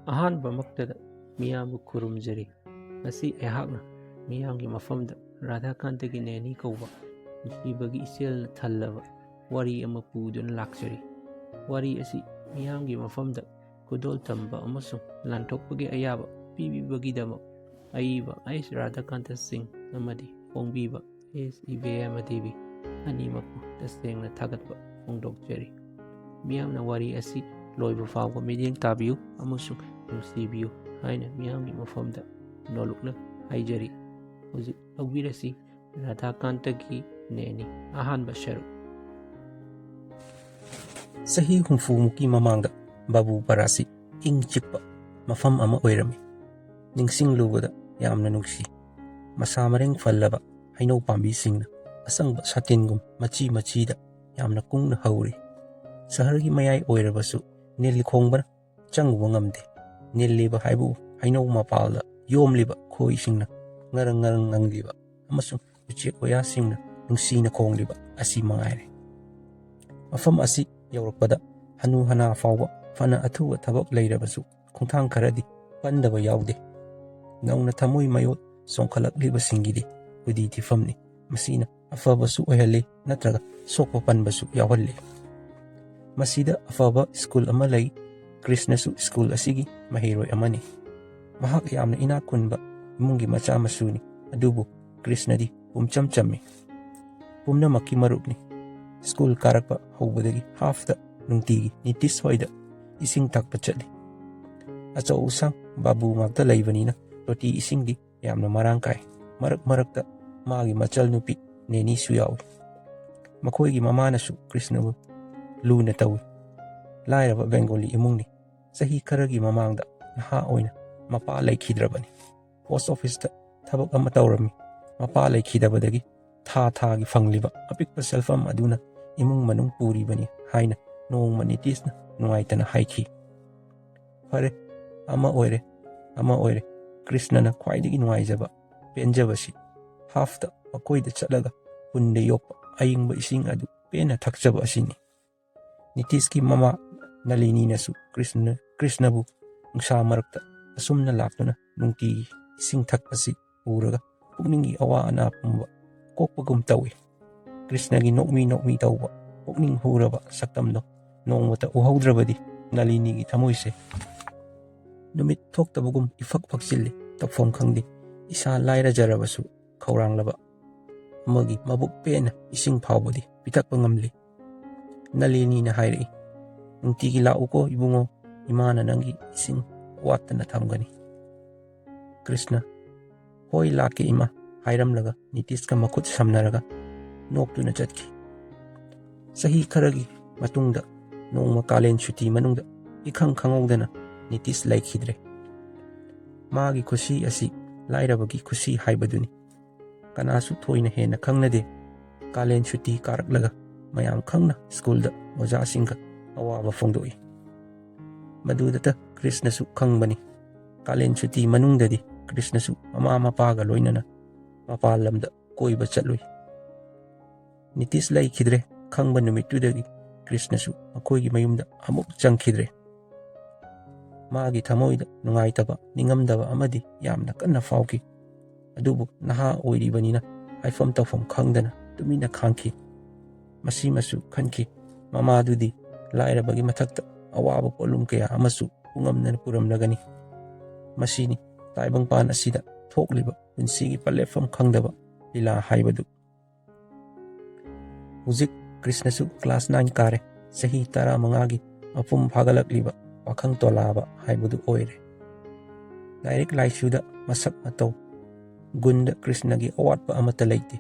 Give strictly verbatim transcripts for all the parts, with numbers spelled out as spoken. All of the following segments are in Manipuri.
ꯑꯍꯥꯟꯕꯃꯛꯇꯗ ꯃꯤꯌꯥꯝꯕꯨ ꯈꯨꯔꯨꯝꯖꯔꯤ꯫ ꯉꯁꯤ ꯑꯩꯍꯥꯛꯅ ꯃꯤꯌꯥꯝꯒꯤ ꯃꯐꯝꯗ ꯔꯥꯙꯥꯀꯥꯟꯇꯒꯤ ꯅꯦꯅꯤ ꯀꯧꯕ ꯅꯨꯡꯁꯤꯕꯒꯤ ꯏꯆꯦꯜꯅ ꯊꯜꯂꯕ ꯋꯥꯔꯤ ꯑꯃ ꯄꯨꯗꯨꯅ ꯂꯥꯛꯆꯔꯤ꯫ ꯋꯥꯔꯤ ꯑꯁꯤ ꯃꯤꯌꯥꯝꯒꯤ ꯃꯐꯝꯗ ꯈꯨꯗꯣꯜ ꯇꯝꯕ ꯑꯃꯁꯨꯡ ꯂꯥꯟꯊꯣꯛꯄꯒꯤ ꯑꯌꯥꯕ ꯄꯤꯕꯤꯕꯒꯤꯗꯃꯛ ꯑꯏꯕ ꯑꯩꯁ ꯔꯥꯙꯥꯀꯥꯟꯇ ꯁꯤꯡ ꯑꯃꯗꯤ ꯐꯣꯡꯕꯤꯕ ꯑꯦꯁ ꯏꯕꯦꯌꯥꯃ ꯗꯦꯕꯤ ꯑꯅꯤꯃꯛꯄꯨ ꯇꯁꯦꯡꯅ ꯊꯥꯒꯠꯄ ꯐꯣꯡꯗꯣꯛꯆꯔꯤ꯫ ꯃꯤꯌꯥꯝꯅ ꯋꯥꯔꯤ ꯑꯁꯤ ꯂꯣꯏꯕ ꯐꯥꯎꯕ ꯃꯤꯠꯌꯦꯡ ꯇꯥꯕꯤꯌꯨ ꯑꯃꯁꯨꯡ ꯅꯨꯡꯁꯤꯕꯤꯌꯨ ꯍꯥꯏꯅ ꯃꯤꯌꯥꯝꯒꯤ ꯃꯐꯝꯗ ꯅꯣꯂꯨꯛꯅ ꯍꯥꯏꯖꯔꯤ꯫ ꯍꯧꯖꯤꯛ ꯂꯧꯕꯤꯔꯁꯤ ꯔꯥꯙꯥꯀꯥꯟꯇꯒꯤ ꯅꯦꯅꯤ ꯑꯍꯥꯟꯕ ꯁꯔꯨꯛ꯫ ꯆꯍꯤ ꯍꯨꯝꯐꯨꯃꯨꯛꯀꯤ ꯃꯃꯥꯡꯗ ꯕꯥꯕꯨ ꯄꯔꯥꯁꯤ ꯏꯪ ꯆꯤꯛꯄ ꯃꯐꯝ ꯑꯃ ꯑꯣꯏꯔꯝꯃꯤ꯫ ꯅꯤꯡꯁꯤꯡꯂꯨꯕꯗ ꯌꯥꯝꯅ ꯅꯨꯡꯁꯤ꯫ ꯃꯁꯥ ꯃꯔꯦꯡ ꯐꯜꯂꯕ ꯍꯩꯅꯧ ꯄꯥꯝꯕꯤꯁꯤꯡꯅ ꯑꯁꯪꯕ ꯁꯥꯇꯤꯟꯒꯨꯝ ꯃꯆꯤ ꯃꯆꯤꯗ ꯌꯥꯝꯅ ꯀꯨꯡꯅ ꯍꯧꯔꯤ꯫ ꯁꯍꯔꯒꯤ ꯃꯌꯥꯏ ꯑꯣꯏꯔꯕꯁꯨ ꯅꯤꯜ ꯈꯣꯡꯕꯅ ꯆꯪꯉꯨꯕ ꯉꯝꯗꯦ꯫ ꯅꯤꯜꯂꯤꯕ ꯍꯥꯏꯕꯨ ꯍꯩꯅꯧ ꯃꯄꯥꯜꯗ ꯌꯣꯝꯂꯤꯕ ꯈꯣꯏꯁꯤꯡꯅ ꯉꯔꯪ ꯉꯔꯪ ꯉꯪꯂꯤꯕ ꯑꯃꯁꯨꯡ ꯎꯆꯦꯛ ꯋꯥꯌꯥꯁꯤꯡꯅ ꯅꯨꯡꯁꯤꯅ ꯈꯣꯡꯂꯤꯕ ꯑꯁꯤ ꯃꯉꯥꯏꯔꯦ꯫ ꯃꯐꯝ ꯑꯁꯤ ꯌꯧꯔꯛꯄꯗ ꯍꯅꯨ ꯍꯅꯥ ꯐꯥꯎꯕ ꯐꯅ ꯑꯊꯨꯕ ꯊꯕꯛ ꯂꯩꯔꯕꯁꯨ ꯈꯣꯡꯊꯥꯡ ꯈꯔꯗꯤ ꯄꯟꯗꯕ ꯌꯥꯎꯗꯦ꯫ ꯅꯧꯅ ꯊꯃꯣꯏ ꯃꯌꯣꯜ ꯆꯣꯡꯈꯠꯂꯛꯂꯤꯕꯁꯤꯡꯒꯤꯗꯤ ꯍꯨꯗꯤ ꯊꯤꯐꯝꯅꯤ꯫ ꯃꯁꯤꯅ ꯑꯐꯕꯁꯨ ꯑꯣꯏꯍꯜꯂꯤ, ꯅꯠꯇ꯭ꯔꯒ ꯁꯣꯛꯄ ꯄꯟꯕꯁꯨ ꯌꯥꯎꯍꯜꯂꯤ꯫ ꯃꯁꯤꯗ ꯑꯐꯕ ꯁ꯭ꯀꯨꯜ ꯑꯃ ꯂꯩ꯫ ꯀ꯭ꯔꯤꯁꯅꯁꯨ ꯁ꯭ꯀꯨꯜ ꯑꯁꯤꯒꯤ ꯃꯍꯩꯔꯣꯏ ꯑꯃꯅꯤ꯫ ꯃꯍꯥꯛ ꯌꯥꯝꯅ ꯏꯅꯥꯛ ꯈꯨꯟꯕ ꯏꯃꯨꯡꯒꯤ ꯃꯆꯥ ꯃꯁꯨꯅꯤ, ꯑꯗꯨꯕꯨ ꯀ꯭ꯔꯤꯁꯅꯗꯤ ꯄꯨꯝꯆꯝ ꯆꯝꯃꯤ꯫ ꯄꯨꯝꯅꯃꯛꯀꯤ ꯃꯔꯨꯞꯅꯤ꯫ ꯁ꯭ꯀꯨꯜ ꯀꯥꯔꯛꯄ ꯍꯧꯕꯗꯒꯤ ꯍꯥꯐꯇ ꯅꯨꯡꯇꯤꯒꯤ ꯅꯤꯇꯤꯁ ꯍꯣꯏꯗ ꯏꯁꯤꯡ ꯊꯛꯄ ꯆꯠꯂꯤ꯫ ꯑꯆꯧ ꯑꯁꯥꯡ ꯕꯥꯕꯨ ꯉꯥꯛꯇ ꯂꯩꯕꯅꯤꯅ ꯇꯣꯇꯤ ꯏꯁꯤꯡꯗꯤ ꯌꯥꯝꯅ ꯃꯔꯥꯡ ꯀꯥꯏ꯫ ꯃꯔꯛ ꯃꯔꯛꯇ ꯃꯥꯒꯤ ꯃꯆꯜ ꯅꯨꯄꯤ ꯅꯦꯅꯤꯁꯨ ꯌꯥꯎꯏ꯫ ꯃꯈꯣꯏꯒꯤ ꯃꯃꯥꯅꯁꯨ ꯀ꯭ꯔꯤꯁꯅꯕꯨ ꯂꯨꯅ ꯇꯧꯏ꯫ ꯂꯥꯏꯔꯕ ꯕꯦꯡꯒꯣꯂꯤ ꯏꯃꯨꯡꯅꯤ꯫ ꯆꯍꯤ ꯈꯔꯒꯤ ꯃꯃꯥꯡꯗ ꯅꯍꯥ ꯑꯣꯏꯅ ꯃꯄꯥ ꯂꯩꯈꯤꯗ꯭ꯔꯕꯅꯤ꯫ ꯄꯣꯁ ꯑꯣꯐꯤꯁꯇ ꯊꯕꯛ ꯑꯃ ꯇꯧꯔꯝꯃꯤ꯫ ꯃꯄꯥ ꯂꯩꯈꯤꯗꯕꯗꯒꯤ ꯊꯥ ꯊꯥꯒꯤ ꯐꯪꯂꯤꯕ ꯑꯄꯤꯛꯄ ꯁꯦꯜꯐꯝ ꯑꯗꯨꯅ ꯏꯃꯨꯡ ꯃꯅꯨꯡ ꯄꯨꯔꯤꯕꯅꯤ ꯍꯥꯏꯅ ꯅꯣꯡꯃ ꯅꯤꯇꯤꯁꯅ ꯅꯨꯡꯉꯥꯏꯇꯅ ꯍꯥꯏꯈꯤ꯫ ꯐꯔꯦ, ꯑꯃ ꯑꯣꯏꯔꯦ, ꯑꯃ ꯑꯣꯏꯔꯦ, ꯀ꯭ꯔꯤꯁꯅꯅ ꯈ꯭ꯋꯥꯏꯗꯒꯤ ꯅꯨꯡꯉꯥꯏꯖꯕ, ꯄꯦꯟꯖꯕꯁꯤ ꯍꯥꯐꯇ ꯃꯈꯣꯏꯗ ꯆꯠꯂꯒ ꯄꯨꯟꯗ ꯌꯣꯛꯄ ꯑꯏꯪꯕ ꯏꯁꯤꯡ ꯑꯗꯨ ꯄꯦꯟꯅ ꯊꯛꯆꯕ ꯑꯁꯤꯅꯤ꯫ ꯅꯤꯇꯤꯁꯀꯤ ꯃꯃꯥ ꯅꯂꯤꯅꯤꯅꯁꯨ ꯀ꯭ꯔꯤꯁꯅ, ꯀ꯭ꯔꯤꯁꯅꯕꯨ ꯅꯨꯡꯁꯥ ꯃꯔꯛꯇ ꯑꯁꯨꯝꯅ ꯂꯥꯛꯇꯨꯅ ꯅꯨꯡꯇꯤꯒꯤ ꯏꯁꯤꯡ ꯊꯛꯄꯁꯤ ꯎꯔꯒ ꯄꯨꯛꯅꯤꯡꯒꯤ ꯑꯋꯥ ꯑꯅꯥ ꯄꯨꯝꯕ ꯀꯣꯛꯄꯒꯨꯝ ꯇꯧꯏ꯫ ꯀ꯭ꯔꯤꯁꯅꯒꯤ ꯅꯣꯛꯃꯤ ꯅꯣꯛꯃꯤ ꯇꯧꯕ, ꯄꯨꯛꯅꯤꯡ ꯍꯨꯔꯕ ꯁꯛꯇꯝꯗꯣ ꯅꯣꯡꯃꯇ ꯎꯍꯧꯗ꯭ꯔꯕꯗꯤ ꯅꯂꯤꯅꯤꯒꯤ ꯊꯃꯣꯏꯁꯦ ꯅꯨꯃꯤꯠ ꯊꯣꯛꯇꯕꯒꯨꯝ ꯏꯐꯛ ꯐꯛꯆꯤꯜꯂꯤ꯫ ꯇꯧꯐꯝ ꯈꯪꯗꯦ꯫ ꯏꯁꯥ ꯂꯥꯏꯔꯖꯔꯕꯁꯨ ꯈꯧꯔꯥꯡꯂꯕ ꯑꯃꯒꯤ ꯃꯕꯨꯛ ꯄꯦꯟꯅ ꯏꯁꯤꯡ ꯐꯥꯎꯕꯗꯤ ꯄꯤꯊꯛꯄ ꯉꯝꯂꯤ꯫ ꯅꯂꯤꯅꯤꯅ ꯍꯥꯏꯔꯛꯏ, "ꯅꯨꯡꯇꯤꯒꯤ ꯂꯥꯛꯎꯀꯣ ꯏꯕꯨꯡꯉꯣ, ꯏꯃꯥꯅ ꯅꯪꯒꯤ ꯏꯁꯤꯡ ꯋꯥꯠꯇꯅ ꯊꯝꯒꯅꯤ"꯫ ꯀ꯭ꯔꯤꯁꯅ, "ꯍꯣꯏ, ꯂꯥꯛꯀꯦ ꯏꯃꯥ" ꯍꯥꯏꯔꯝꯂꯒ ꯅꯤꯇꯤꯁꯀ ꯃꯈꯨꯠ ꯁꯝꯅꯔꯒ ꯅꯣꯛꯇꯨꯅ ꯆꯠꯈꯤ꯫ ꯆꯍꯤ ꯈꯔꯒꯤ ꯃꯇꯨꯡꯗ ꯅꯣꯡꯃ ꯀꯥꯂꯦꯟ ꯁꯨꯇꯤ ꯃꯅꯨꯡꯗ ꯏꯈꯪ ꯈꯪꯍꯧꯗꯅ ꯅꯤꯇꯤꯁ ꯂꯩꯈꯤꯗ꯭ꯔꯦ꯫ ꯃꯥꯒꯤ ꯈꯨꯁꯤ ꯑꯁꯤ ꯂꯥꯏꯔꯕꯒꯤ ꯈꯨꯁꯤ ꯍꯥꯏꯕꯗꯨꯅꯤ꯫ ꯀꯅꯥꯁꯨ ꯊꯣꯏꯅ ꯍꯦꯟꯅ ꯈꯪꯅꯗꯦ꯫ ꯀꯥꯂꯦꯟ ꯁꯨꯇꯤ ꯀꯥꯔꯛꯂꯒ ꯃꯌꯥꯝ ꯈꯪꯅ ꯁ꯭ꯀꯨꯜꯗ ꯑꯣꯖꯥꯁꯤꯡꯒ ꯑꯋꯥꯕ ꯐꯣꯡꯗꯣꯛꯏ꯫ ꯃꯗꯨꯗꯇ ꯀ꯭ꯔꯤꯁꯅꯁꯨ ꯈꯪꯕꯅꯤ꯫ ꯀꯥꯂꯦꯟ ꯁꯨꯇꯤ ꯃꯅꯨꯡꯗꯗꯤ ꯀ꯭ꯔꯤꯁꯅꯁꯨ ꯃꯃꯥ ꯃꯄꯥꯒ ꯂꯣꯏꯅꯅ ꯃꯄꯥꯟ ꯂꯝꯗ ꯀꯣꯏꯕ ꯆꯠꯂꯨꯏ꯫ ꯅꯤꯇꯤꯁ ꯂꯩꯈꯤꯗ꯭ꯔꯦ ꯈꯪꯕ ꯅꯨꯃꯤꯠꯇꯨꯗꯒꯤ ꯀ꯭ꯔꯤꯁꯅꯁꯨ ꯃꯈꯣꯏꯒꯤ ꯃꯌꯨꯝꯗ ꯑꯃꯨꯛ ꯆꯪꯈꯤꯗ꯭ꯔꯦ꯫ ꯃꯥꯒꯤ ꯊꯃꯣꯏꯗ ꯅꯨꯡꯉꯥꯏꯇꯕ, ꯅꯤꯡꯉꯝꯗꯕ ꯑꯃꯗꯤ ꯌꯥꯝꯅ ꯀꯟꯅ ꯐꯥꯎꯈꯤ꯫ ꯑꯗꯨꯕꯨ ꯅꯍꯥ ꯑꯣꯏꯔꯤꯕꯅꯤꯅ ꯍꯥꯏꯐꯝ ꯇꯧꯐꯝ ꯈꯪꯗꯅ ꯇꯨꯃꯤꯟꯅ ꯈꯥꯡꯈꯤ꯫ ꯃꯁꯤꯃꯁꯨ ꯈꯟꯈꯤ, ꯃꯃꯥꯗꯨꯗꯤ ꯂꯥꯏꯔꯕꯒꯤ ꯃꯊꯛꯇ ꯑꯋꯥꯕ ꯄꯣꯠꯂꯨꯝ ꯀꯌꯥ ꯑꯃꯁꯨ ꯄꯨꯉꯝꯗꯅ ꯄꯨꯔꯝꯂꯒꯅꯤ꯫ ꯃꯁꯤꯅꯤ ꯇꯥꯏꯕꯪꯄꯥꯟ ꯑꯁꯤꯗ ꯊꯣꯛꯂꯤꯕ ꯄꯨꯟꯁꯤꯒꯤ ꯄꯜꯂꯦꯞꯐꯝ ꯈꯪꯗꯕ ꯂꯤꯂꯥ ꯍꯥꯏꯕꯗꯨ꯫ ꯍꯧꯖꯤꯛ ꯀ꯭ꯔꯤꯁꯅꯁꯨ ꯀ꯭ꯂꯥꯁ ꯅꯥꯏꯟ ꯀꯥꯔꯦ꯫ ꯆꯍꯤ ꯇꯔꯥꯃꯉꯥꯒꯤ ꯃꯄꯨꯝ ꯐꯥꯒꯠꯂꯛꯂꯤꯕ ꯄꯥꯈꯪ ꯇꯣꯂꯥꯕ ꯍꯥꯏꯕꯗꯨ ꯑꯣꯏꯔꯦ꯫ ꯂꯥꯏꯔꯤꯛ ꯂꯥꯏꯁꯨꯗ ꯃꯁꯛ ꯃꯇꯧ, ꯒꯨꯟꯗ ꯀ꯭ꯔꯤꯁꯅꯒꯤ ꯑꯋꯥꯠꯄ ꯑꯃꯠꯇ ꯂꯩꯇꯦ꯫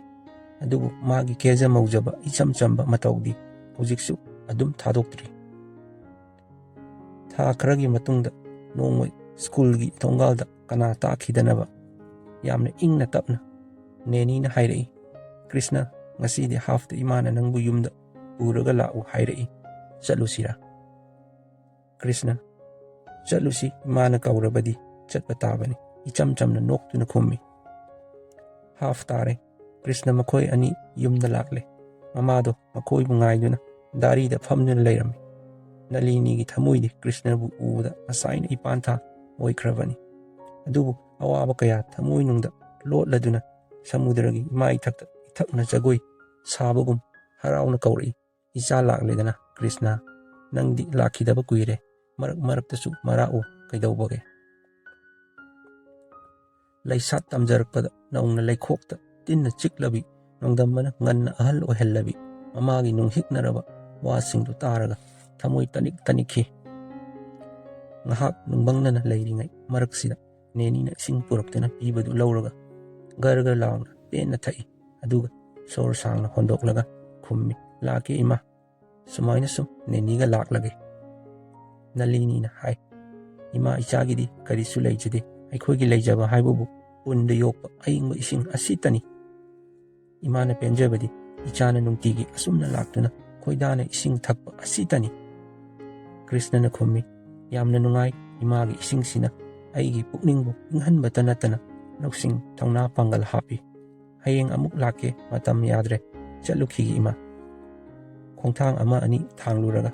ꯑꯗꯨꯕꯨ ꯃꯥꯒꯤ ꯀꯦꯖ ꯃꯧꯖꯕ ꯏꯆꯝ ꯆꯝꯕ ꯃꯇꯧꯗꯤ ꯍꯧꯖꯤꯛꯁꯨ ꯑꯗꯨꯝ ꯊꯥꯗꯣꯛꯇ꯭ꯔꯤ꯫ ꯊꯥ ꯈꯔꯒꯤ ꯃꯇꯨꯡꯗ ꯅꯣꯡꯃ ꯁ꯭ꯀꯨꯜꯒꯤ ꯊꯣꯡꯒꯥꯜꯗ ꯀꯅꯥ ꯇꯥꯈꯤꯗꯅꯕ ꯌꯥꯝꯅ ꯏꯪꯅ ꯇꯞꯅ ꯅꯦꯅꯤꯅ ꯍꯥꯏꯔꯛꯏ, "ꯀ꯭ꯔꯤꯁꯅ, ꯉꯁꯤꯗꯤ ꯍꯥꯐꯇ ꯏꯃꯥꯅ ꯅꯪꯕꯨ ꯌꯨꯝꯗ ꯄꯨꯔꯒ ꯂꯥꯛꯎ ꯍꯥꯏꯔꯛꯏ꯫ ꯆꯠꯂꯨꯁꯤꯔꯥ?" ꯀ꯭ꯔꯤꯁꯅ, "ꯆꯠꯂꯨꯁꯤ, ꯏꯃꯥꯅ ꯀꯧꯔꯕꯗꯤ ꯆꯠꯄ ꯇꯥꯕꯅꯤ", ꯏꯆꯝ ꯆꯝꯅ ꯅꯣꯛꯇꯨꯅ ꯈꯨꯝꯃꯤ꯫ ꯍꯥꯐ ꯇꯥꯔꯦ꯫ ꯀ꯭ꯔꯤꯁꯅ ꯃꯈꯣꯏ ꯑꯅꯤ ꯌꯨꯝꯗ ꯂꯥꯛꯂꯦ꯫ ꯃꯃꯥꯗꯣ ꯃꯈꯣꯏꯕꯨ ꯉꯥꯏꯗꯨꯅ ꯗꯥꯔꯤꯗ ꯐꯝꯗꯨꯅ ꯂꯩꯔꯝꯃꯤ꯫ ꯅꯂꯤꯅꯤꯒꯤ ꯊꯃꯣꯏꯗꯤ ꯀ꯭ꯔꯤꯁꯅꯕꯨ ꯎꯕꯗ ꯉꯁꯥꯏꯅ ꯏꯄꯥꯟ ꯊꯥ ꯑꯣꯏꯈ꯭ꯔꯕꯅꯤ꯫ ꯑꯗꯨꯕꯨ ꯑꯋꯥꯕ ꯀꯌꯥ ꯊꯃꯣꯏꯅꯨꯡꯗ ꯂꯣꯠꯂꯗꯨꯅ ꯁꯃꯨꯗ꯭ꯔꯒꯤ ꯏꯃꯥ ꯏꯊꯛꯇ ꯏꯊꯛꯅ ꯖꯒꯣꯏ ꯁꯥꯕꯒꯨꯝ ꯍꯔꯥꯎꯅ ꯀꯧꯔꯛꯏ, "ꯏꯆꯥ ꯂꯥꯛꯂꯦꯗꯅ ꯀ꯭ꯔꯤꯁꯅ, ꯅꯪꯗꯤ ꯂꯥꯛꯈꯤꯗꯕ ꯀꯨꯏꯔꯦ, ꯃꯔꯛ ꯃꯔꯛꯇꯁꯨ ꯃꯔꯥꯛꯎ ꯀꯩꯗꯧꯕꯒꯦ?" ꯂꯩꯁꯥꯠ ꯇꯝꯖꯔꯛꯄꯗ ꯅꯧꯅ ꯂꯩꯈꯣꯛꯇ ꯇꯤꯟꯅ ꯆꯤꯛꯂꯕꯤ, ꯅꯣꯡꯗꯝꯕꯅ ꯉꯟꯅ ꯑꯍꯜ ꯑꯣꯏꯍꯜꯂꯕꯤ ꯃꯃꯥꯒꯤ ꯅꯨꯡꯍꯤꯛꯅꯔꯕ ꯋꯥꯁꯤꯡꯗꯨ ꯇꯥꯔꯒ ꯊꯃꯣꯏ ꯇꯅꯤꯛ ꯇꯅꯤꯛꯈꯤ꯫ ꯉꯥꯏꯍꯥꯛ ꯅꯨꯡꯕꯪꯅꯅ ꯂꯩꯔꯤꯉꯩ ꯃꯔꯛꯁꯤꯗ ꯅꯦꯅꯤꯅ ꯏꯁꯤꯡ ꯄꯨꯔꯛꯇꯨꯅ ꯄꯤꯕꯗꯨ ꯂꯧꯔꯒ ꯒꯔ ꯒꯔ ꯂꯥꯎꯅ ꯄꯦꯟꯅ ꯊꯛꯏ꯫ ꯑꯗꯨꯒ ꯁꯣꯔ ꯁꯥꯡꯅ ꯍꯣꯟꯗꯣꯛꯂꯒ ꯈꯨꯝꯃꯤ, "ꯂꯥꯛꯀꯦ ꯏꯃꯥ, ꯁꯨꯃꯥꯏꯅ ꯁꯨꯝ ꯅꯦꯅꯤꯒ ꯂꯥꯛꯂꯒꯦ꯫" ꯅꯂꯤꯅꯤꯅ ꯍꯥꯏ, "ꯏꯃꯥ ꯏꯆꯥꯒꯤꯗꯤ ꯀꯔꯤꯁꯨ ꯂꯩꯖꯗꯦ, ꯑꯩꯈꯣꯏꯒꯤ ꯂꯩꯖꯕ ꯍꯥꯏꯕꯕꯨ ꯄꯨꯟꯗ ꯌꯣꯛꯄ ꯑꯏꯪꯕ ꯏꯁꯤꯡ ꯑꯁꯤꯇꯅꯤ꯫ ꯏꯃꯥꯅ ꯄꯦꯟꯖꯕꯗꯤ ꯏꯆꯥꯅ ꯅꯨꯡꯇꯤꯒꯤ ꯑꯁꯨꯝꯅ ꯂꯥꯛꯇꯨꯅ ꯈꯣꯏꯗꯥꯅ ꯏꯁꯤꯡ ꯊꯛꯄ ꯑꯁꯤꯇꯅꯤ꯫" ꯀ꯭ꯔꯤꯁꯅꯅ ꯈꯨꯝꯃꯤ, "ꯌꯥꯝꯅ ꯅꯨꯡꯉꯥꯏ, ꯏꯃꯥꯒꯤ ꯏꯁꯤꯡꯁꯤꯅ ꯑꯩꯒꯤ ꯄꯨꯛꯅꯤꯡꯕꯨ ꯏꯪꯍꯟꯕꯇ ꯅꯠꯇꯅ ꯂꯧꯁꯤꯡ ꯊꯧꯅꯥ ꯄꯥꯡꯒꯜ ꯍꯥꯞꯄꯤ꯫ ꯍꯌꯦꯡ ꯑꯃꯨꯛ ꯂꯥꯛꯀꯦ, ꯃꯇꯝ ꯌꯥꯗ꯭ꯔꯦ, ꯆꯠꯂꯨꯈꯤꯒꯦ ꯏꯃꯥ꯫" ꯈꯣꯡꯊꯥꯡ ꯑꯃ ꯑꯅꯤ ꯊꯥꯡꯂꯨꯔꯒ